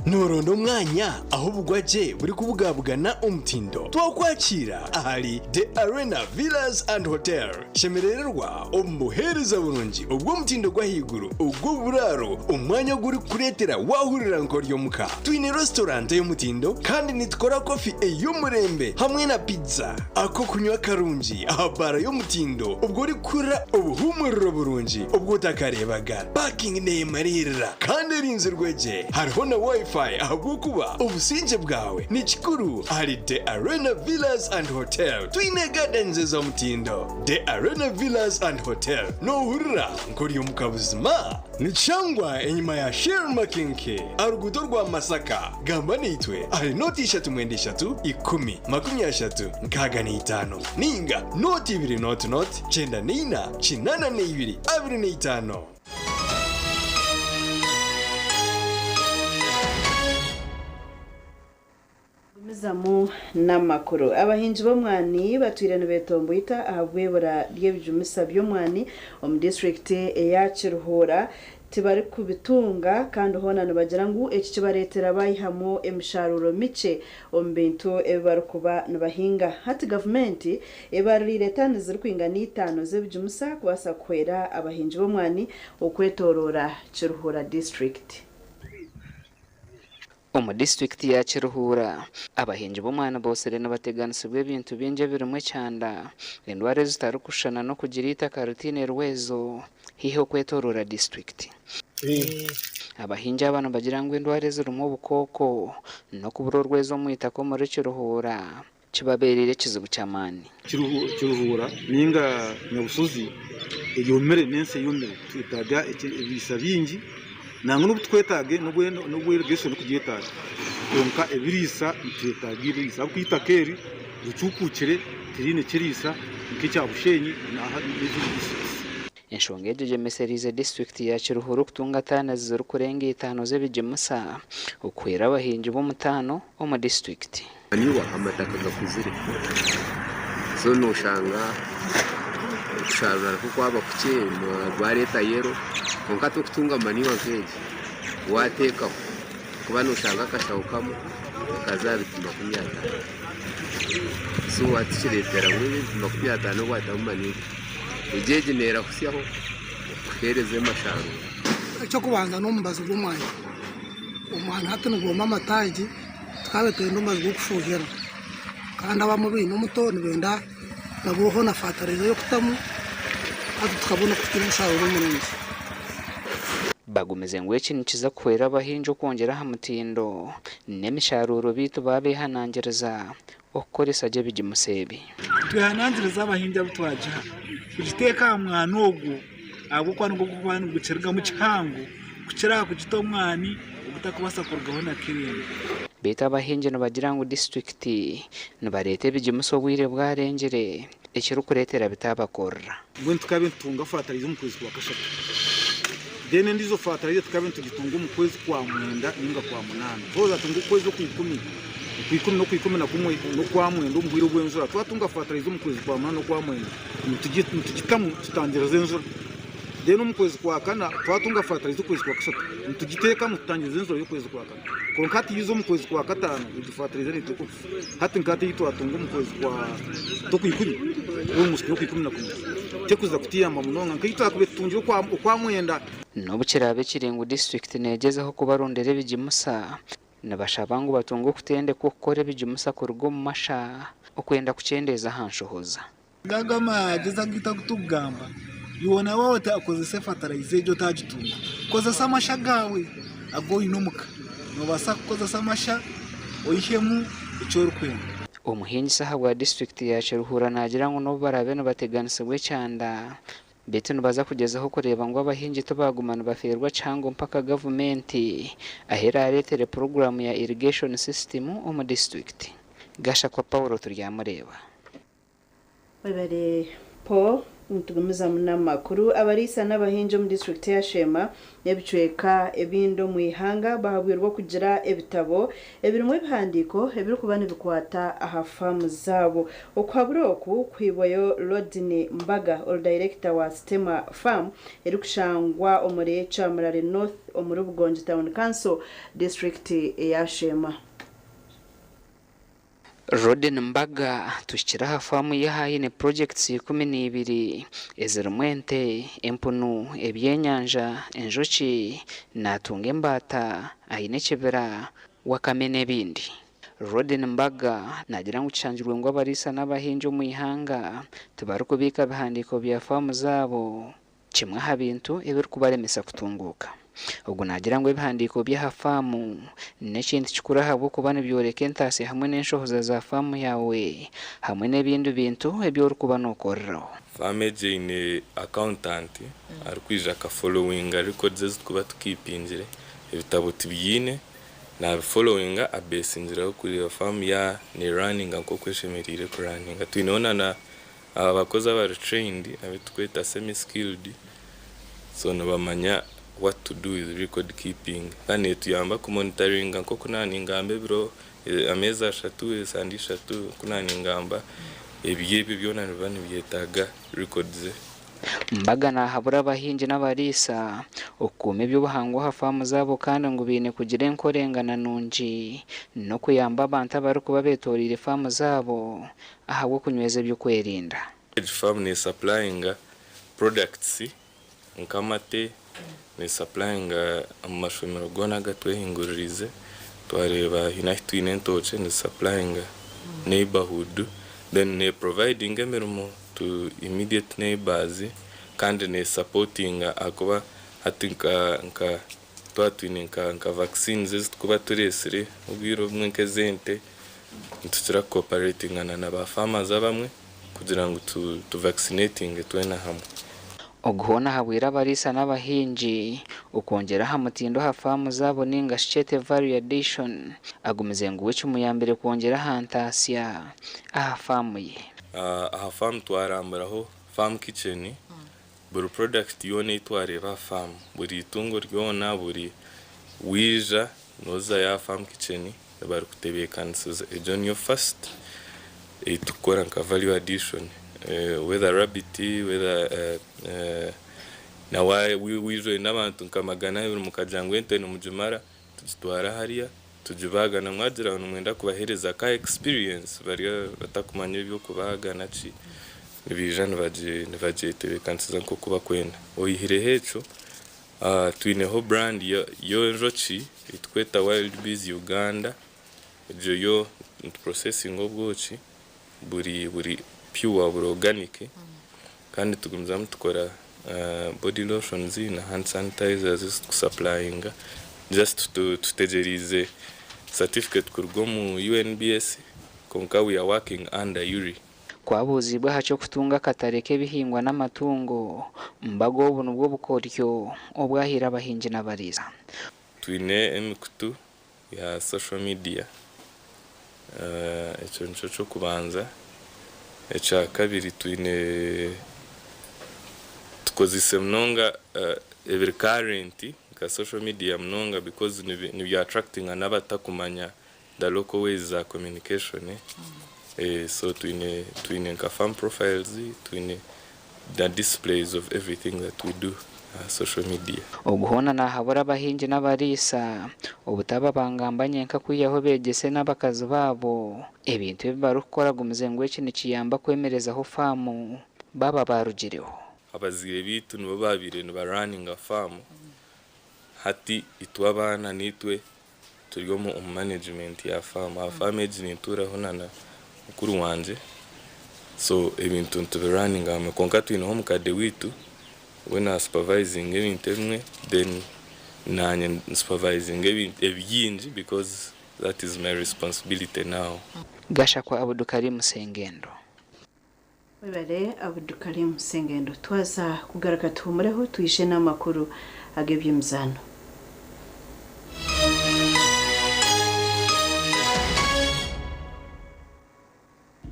Nooronda omwanya ahu obugwa gye burikubugabugana omutindo? Twakwakiira ahari The Arena Villas and Hotel. Shemerererwa omu buheereza burungi obw'omutindo gw'ahaiguru ogw'oburaaro, omwanya ogurikukureetera waahurira nk'ori omuka. Twine restaurant ey'omutindo kandi nitukora kofi ey'omurembe hamwe na pizza. Ak'okunywa karungi aha baara y'omutindo obwo orikuhurira obuhuumuriro burungi obu otakareebaga. Parking neemariirira kandi erinzirwe gye. Hariho na Wi-Fi ahabw'okuba obusingye bwawe ni kikuru ahari The Arena Villas and Hotel. Twine gardens ez'omutindo. The Arena Villas and Hotel noohurira nk'ori omuka buzima. Nikishangwa enyima ya Shell Makinke aha ruguuto rwa Masaka. Gamba naitwe ahari nooti ishatu mwenda ishatu ikumi makumi ashatu nkaaga na itaano nainga nooti ibiri nooti nooti kyenda na ina kinaana na ibiri abiri na itaano. Nitugumizamu n'amakuru. Abahingi b'omwani batwire nibetomboita ahabw'eibura ry'ebijumisa by'omwani omu disiturikiti eya Kiruhura tibarikubitunga kandi hoona nibagira ngu eki kibareetera bayihamu emisharuuro mikye omu bintu ebi barikuba nibahinga. Hati gavumenti ebaririire taani zirikwingana itaano z'ebijumisa kubaasa kuhwera abahingi b'omwani okwetoroora Kiruhura disiturikiti. Omu disiturikiti ya Kiruhura, abahingi b'omwani bootsire nibateganisibwa ebintu bingi ebirimu ekyanda, endwara ezitarikushushana n'okugira eitaka ritaine rwezo haihi okwetoroora disiturikiti. Abahingi aba nibagira ngu endwara ezirimu obukooko n'okubura orwezo omu eitaka omuri Kiruhura kibabeereire ekizibu ky'amaani. Kiruhura ninga Nyabusozi eyomire n'ensi eyomire twetaaga ebiriisa bingi nangwa n'obu tukwetaaga n'obu irrigation kugyetaaga kwonka ebiriisa nitwetaaga ebiriisa ahabw'okuba eitaka eri ricuukukire tiriine kiriisa nk'ekya Bushenyi n'ezindi disiturikiti. Enshonga egi egyemesereize disiturikiti ya Kiruhura okutunga taani zirikurenga itaano z'ebigimusa okuhwera abahingi b'omutaano omu disiturikiti. Niiwe amataka gakuzire so noshanga okusharura nikwo kwaba kukye gwareeta yero kwonka hati okutunga manure nk'egi wateekaho kuba noshanga akashaho kamwe nikaza aha biti 50 so hati kireetera ngu ebiti 50 obu watamu manure egyo egi nerahutsyaho okuheereza emasharura. Eky'okubanza n'omubazi gw'omwani. Omwani hati nigwoma amataagi tukaba nitwenda omubazi gw'okufuuhirira kandi abamwe baine omuto nibenda nabwo hoona fatarayiza y'okutamu hati tukabona kugira omusharuuro murungi. Bagumize ngu eki nikiza kuhwera abahingi okwongyera aha mutindo n'emisharuuro beitu baabehanangiriza okukoresa gye ebigimusa ebi. Twehanangirize abahingi abu twagiha kugiteeka aha mwani ogwo ahabw'okuba nigwo gurikuba nigukirugamu kihango kukira aha kugita omwani ogutakubaasa kurugaho na kiringa. Beitu abahingi nibagira ngu disiturikiti nibareeta ebigimusa obwire bwarengire ekirikureetera bitaabakorera. Mbwenu tukabe nitutunga fatarayiza omu kwezi kwa kashatu then endiijo fatarayiza tukabe nitugitunga omu kwezi kwa mwenda ninga kwa munaana. Twaza tunga okwezi okwikumi, okwikumi n'okwikumi na kumwe n'okwamwenda omu bwire obw'enjura. Twatunga fatarayiza omu kwezi kwa munaana n'okwamwenda nitugitamu tutangiriza enjura. Then omu kwezi kwa kana twatunga fatarayiza okwezi kwa kashatu nitugiteekamu tutangiriza enjura y'okwezi kwa kana. Kwonka hati yiiza omu kwezi kwa kataano egi fatarayiza neeteekwa kufa. Hati nka hati ei twatunga omu kwezi kwa Okwikumi, almost n'Okwikumi na kumwe, tekuza kutuyamba munonga nk'ei twakubaire tutungire Okwamwenda. N'obu kiraabe kiri ngu disiturikiti neegyezaho kubarondera ebigimusa, nibashaba ngu batunge okutendekwa okukora ebigimusa kuruga omu masha okwenda kukyendeeza aha nshohoza. Ago amagezi agu agu turikugamba, iwe nawe waaba otakozesa fatarayiza egyo otagitunga, kozesa amasha gaawe agu oine omuka. Noobaasa kukozesa amasha oihemu eki orikwenda. Omuhingisa ahabwa disiturikiti ya Kiruhura naagira ngu n'obu baraabe nibateganisibwa ekyanda, beitu nibaza kugyezaho kureeba ngu abahingi tibaaguma nibafeerwa kihango mpaka gavumenti ahu eraareetere puroguraamu ya irrigation system omu disiturikiti. Gashakwa Paul Turyamureeba. Webare Paul. Nitugumizamu n'amakuru. Abariisa n'abahingi omu disiturikiti ya Sheema n'ebicweka ebindi omu ihanga bahabwirwe okugira ebitabo ebirimu ebihandiiko ebirikuba nibikwata aha faamu zaabo. Okuhabura oku kuhaibwayo Rodney Mbaga ori dayirekita wa Sitema Farm erikushangwa omuri Kyamurare North omuri Bugongi Town Council, disiturikiti eya Sheema. Roden Mbaga tuhikire aha faamu ye ahaine purojekiti 12 ezirimu ente, empunu, ebyenyanja, enjoki, naatunga embaata, aine ekibira, wakame n'ebindi. Roden Mbaga naagira ngu kishangirwe ngu abariisa n'abahingi omu ihanga tibarikubiika bihandiiko bya faamu zaabo. Kimwe aha bintu ebirikubaremesa kutunguuka. Ogu naagira ngu ebihandiiko by'aha faamu n'ekintu kikuru ahabw'okuba nibyoreka entaasya hamwe n'enshohoza za faamu yaawe hamwe n'ebindi bintu ebi orikuba nookoreraho. Faamu egi eine accountant arikwija akafollowinga records ezi turikuba tukiipingire, ebitabo tubiine, naabifollowinga abeesingireho kureeba faamu yaaba neerunninga nk'oku eshemereire kurunninga. Twineho na Abakozi abari trained abu turikweta semi skilled so nibamanya what to do with record keeping kandi netuyamba ku monitoringa nk'oku naaba ningamba ebiro Ameezi ashatu, esande ishatu, oku naaningamba, ebyo ebyo byona nibiba nibyetaaga records. Mbaga nahabura abahingi n'abariisa okukuuma eby'obuhangwa aha faamu zaabo kandi ngu baine kugira enkorengana nungi n'okuyamba abantu abarikuba betoreire faamu zaabo ahabw'okunyweza eby'okwerinda. Egi faamu nesupplyinga products nk'amate, nesupplyinga omu mashomero goona agatwehinguririize. Twareeba haine ahu twine entookye nizisupplyinga neighbourhood then neprovidinga emirimo to immediate neighbours kandi nesupportinga ahakuba hati nka nka twaba twine nka nka vaccines ezi turikuba tureetsire obwire obumwe nk'ez'ente nitukira kucooperatingana na ba farmers abamwe kugira ngu tu tu vaccinatinge twena hamwe. Ogu hoona ahabwire abariisa n'abahingi okwongyera aha mutindo aha faamu zaabo ninga shi kyete value addition agumize ngu we kimuyambire kwongyera aha ntaasya aha faamu ye. Aha faamu twaramburaho farm kitchen, buri product yoona ei twareeba aha faamu, buri itungo ryona, buri waija noozayo aha farm kitchen barikutebeekanisiza. Egyo niyo first ei turikukora nka value addition whether rabbit, whether na waija oine abantu nka 200 mukagira ngu ente nimugimara, tugitwara hariya tugibaaga na mwagira ngu nimwenda kubaheereza ka experience bari abatakumanya eby'okubaaga na ki, nibaija nibagyetebeekanisiza nk'oku bakwenda. Oyihireho ekyo, twineho brand y'enjoki ei turikweta Wild Bees Uganda, egyo yo nituprocessinga obwoki buri buri pure buri organic kandi tugumizamu tukora body lotions na hand sanitizers ezi turikusupplyinga just tutegyereize certificate kuruga omu UNBS kwonka we are working under URI. Ku abuuziibwe aha ky'okutunga akatare k'ebihingwa n'amatungo, Mbaga obu nibwo bukoryo obu ahaire abahingi n'abariisa. Twine emikutu ya social media, ekyo nikyo ky'okubanza. Ekya kabiri twine tukozeise munonga ebiri current nka social media munonga because nibi attractinga n'abatakumanya the local ways za communication. So twine twine nka farm profiles, twine the displays of everything that we do aha social media. Ogu hoona naahabura abahingi n'abariisa obutaba bangamba nyenka kwihaho beegyese n'abakazi baabo ebintu ebi barikukora agumize ngu eki nikiyamba kwemerezaho faamu baaba baarugireho. Abazaire baitu nibo baabaire nibarunninga faamu, hati itwe abaana niitwe turi omu management ya faamu. Aha faamu egi nintuuraho na mukuru wangye, so ebintu nitubirunninga hamwe kwonka twineho omukade waitu we nasupervisinga ebintu ebimwe then naanye nsupervisinga ebingi because that is my responsibility now. Gashakwa Abudukarim Sengendo. Webare Abudukarim Sengendo. Twaza kugaruka tuhumureho twije n'amakuru ag'eby'emizaano.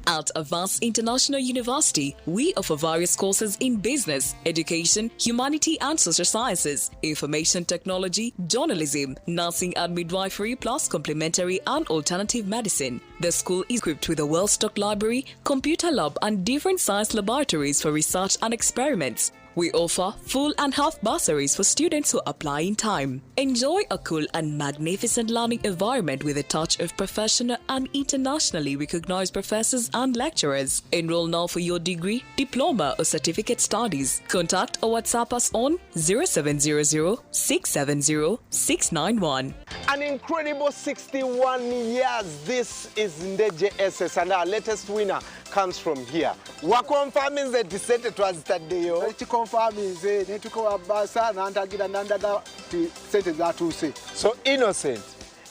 At Avance International University, we offer various courses in business, education, humanity and social sciences, information technology, journalism, nursing and midwifery, plus complementary and alternative medicine. The school is equipped with a well-stocked library, computer lab, and different science laboratories for research and experiments. We offer full and half bursaries for students who apply in time. Enjoy a cool and magnificent learning environment with a touch of professional and internationally recognized professors and lecturers. Enroll now for your degree, diploma, or certificate studies. Contact or WhatsApp us on 0700 670 691. An incredible 61 years. This is Ndeje SS, and our latest winner comes from here. Wakonfaminze nti sente twazitaddeyo. Ekikonfaminze netukowa basa nantagira nandaga ti sente zatuuse. So Innocent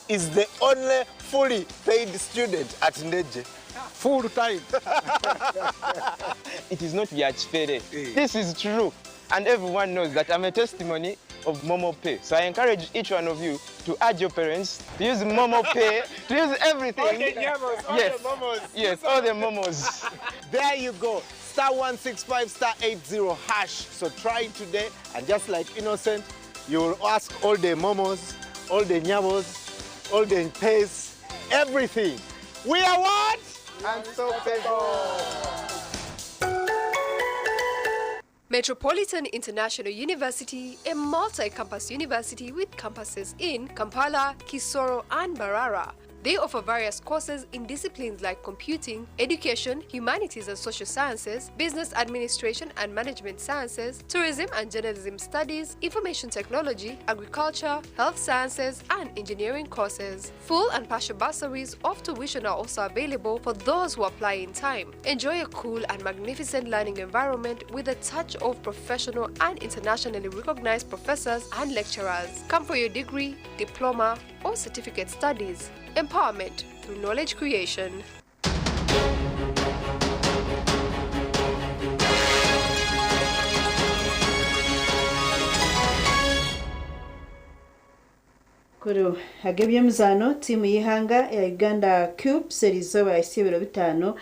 is the only fully paid student at Ndeje. Full time. It is not Yachfere. This is true. And everyone knows that I'm a testimony of Momo Pay. So I encourage each one of you to add your parents, to use Momo Pay, to use everything. All the nyamos, all yes. the momos. Yes, all the momos. There you go. Star 165 star 80 hash. So try it today. And just like Innocent, you will ask all the momos, all the nyamos, all the pays everything. We are what? Unstoppable. Metropolitan International University, a multi-campus university with campuses in Kampala, Kisoro, and Mbarara. They offer various courses in disciplines like computing, education, humanities and social sciences, business administration and management sciences, tourism and journalism studies, information technology, agriculture, health sciences, and engineering courses. Full and partial bursaries of tuition are also available for those who apply in time. Enjoy a cool and magnificent learning environment with a touch of professional and internationally recognized professors and lecturers. Come for your degree, diploma, or certificate studies. Empowerment through knowledge creation. Kuru ag'ebyemizaano tiimu y'eihanga ya Uganda Cubes eriizooba yahitsya ebiro bitaano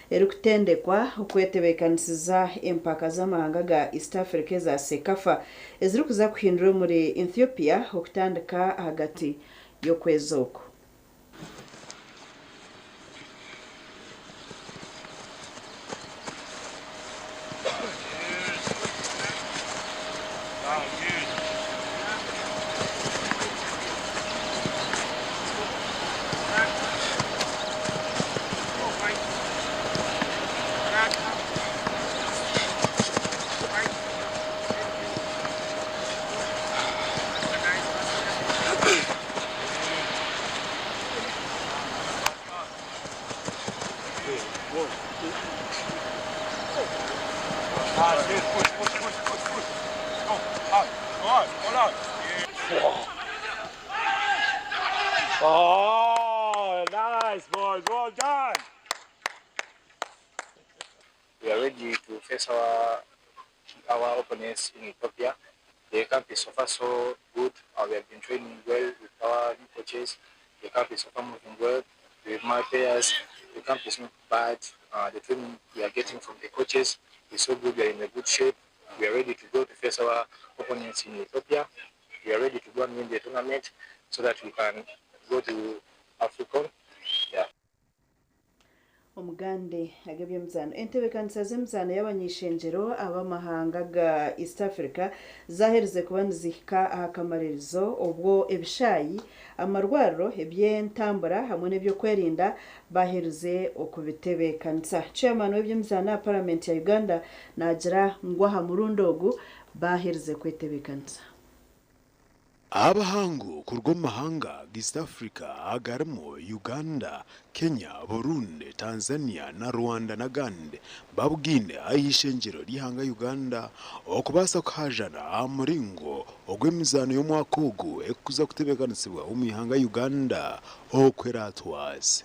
erikutendekwa okwetebeekanisiza empaka z'amahanga ga East Africa eza CECAFA ezirikuza kuhindura omuri Ethiopia okutandika ahagati y'okwezi oku. Oh, nice, boys. Well done. We are ready to face our our opponents in Ethiopia. The camp is so far so good. We have been training well with our new coaches. The camp is so far moving well with my players. The camp is not bad. The training we are getting from the coaches is so good. We are in a good shape. We are ready to go to face our opponents in Ethiopia. We are ready to go and win the tournament so that we can go to AFCON. Yeah. Omugande ag'ebyemizaano entebeekanisa z'emizaano y'abanyishengyero ab'amahanga ga East Africa zaaherize kuba nizihika aha kamaririzo obwo ebishaayi, amarwariro, eby'entambura hamwe n'ebyokwerinda baaherize okubitebeekanisa. Chairman w'ebyemizaano aha paramenti ya Uganda naagira ngu aha murundi ogu baaherize kwetebeekanisa. Abahangu kuruga omu mahanga ga East Africa agarimu Uganda, Kenya, Burundi, Tanzania na Rwanda n'agandi babugaine aha ishengyero ry'eihanga Uganda okubaasa kuhaajana aha muringo ogu emizaano y'omwaka ogu erikuza kutebeekanisibwa omu ihanga Uganda oku eraatwaze.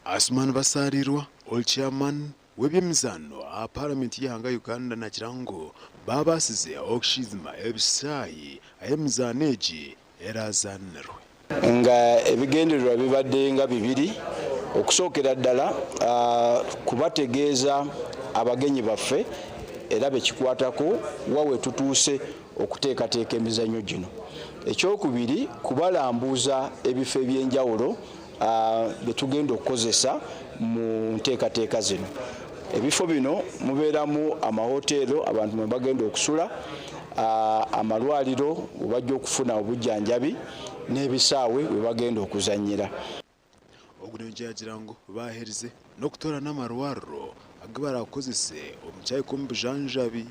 Asuman Basalirwa, ori Chairman w'eby'emizaano aha Paramenti y'eihanga Uganda naagira ngu baabaasize okushizima ebishaayi ahu emizaano egi eraazaanirwe. Nga ebigendererwa bibadde nga bibiri, okusookera ddala kubategeeza abagenyi baffe era bekikwatako wa wetutuuse okuteekateeka emizannyo gino. Ekyokubiri kubalambuuza ebifo eby'enjawulo byetugenda okukozesa mu nteekateeka zino. Ebifo bino mubeeramu amahoteero abantu mwe bagenda okusula, amalwaliro we bajja okufuna obujjanjabi n'ebisaawe we bagenda okuzannyira. Ogu nayongyera yaagira ngu baaherize n'okutoorana amarwariro agu baraakozese omu kyahika omu bujanjabi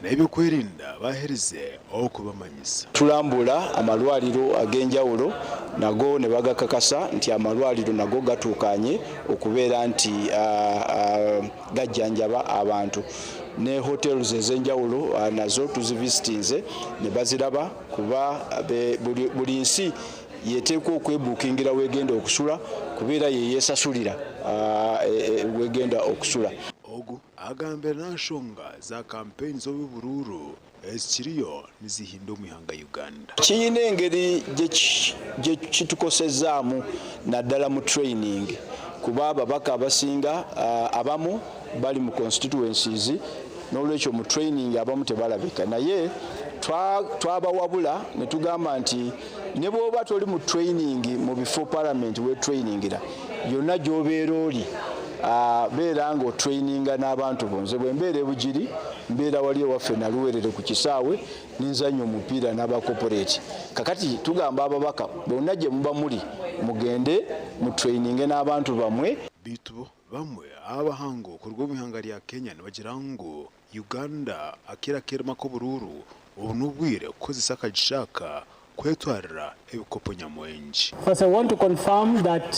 n'ebyokwerinda baaherize okubamanyisa. Tulambula amalwaliro ag'enjawulo nago ne bagakakasa nti amalwaliro nago gatuukanye okubeera nti gajjanjaba abantu. Ne hotels ez'enjawulo nazo tuzivisitinze ne baziraba kuba buli nsi yeteekwa okwebuukingira wegenda okusula kubeera ye yeesasulira wegenda okusula. Ogu agambire n'anshonga za kampeyini z'obuburuuru ezikiriyo nizihinda omu ihanga Uganda. Kiyina engeri gye kitukosezaamu naddala mu training kuba ababaka abasinga abamu bali mu constituencies N'olwekyo mu training abamu tebalabika, naye twabawabula ne tugamba nti ne bw'oba toli mu training mu bifo parliament wetrainingira, yonna gy'obeera oli, beera nga otraininga n'abantu bo. Nze bwe mbeera ebugiri, mbeera wali ewaffe Naluwerere ku kisaawe, nenzanya omupiira n'aba corporate. Kakati tugamba ababaka bonna gye muba muli, mugende mutraininge n'abantu bammwe. Bitu bamwe abahango okuruga omu ihanga rya Kenya nibagira ngu Uganda akira kerema k'oburuuru, obu n'obwire kukozesa akagisha aka kwetwarira ebikopo nyamwingi. First, I want to confirm that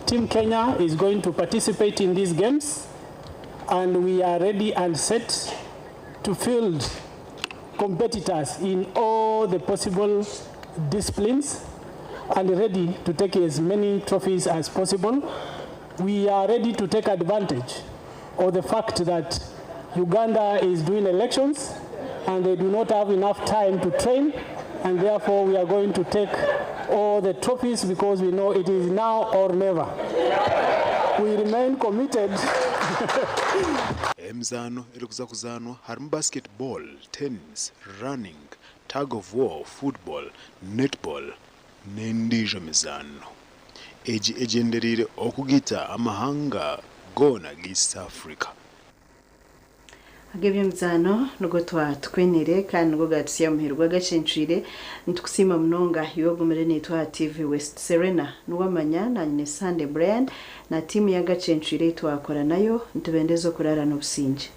Team Kenya is going to participate in these games, and we are ready and set to field competitors in all the possible disciplines and ready to take as many trophies as possible. We are ready to take advantage of the fact that Uganda is doing elections and they do not have enough time to train, and therefore we are going to take all the trophies because we know it is now or never. We remain committed. Emizaano erikuza kuzaanwa harimu basketball, tennis, running, tug of war, football, netball n'endiijo mizaano. Egi egyendereire okugita amahanga goona ga East Africa. Ag'eby'emizaano nigo twatwenire kandi nigo gatusya muheru gw'agacencwire. Nitukusiima munonga iwe ogumire naitwe aha TV West. Serena niwamanya nanyine Sunday Brian na tiimu y'agacencwire ei twakora nayo, nitubendeza okurara n'obusingye.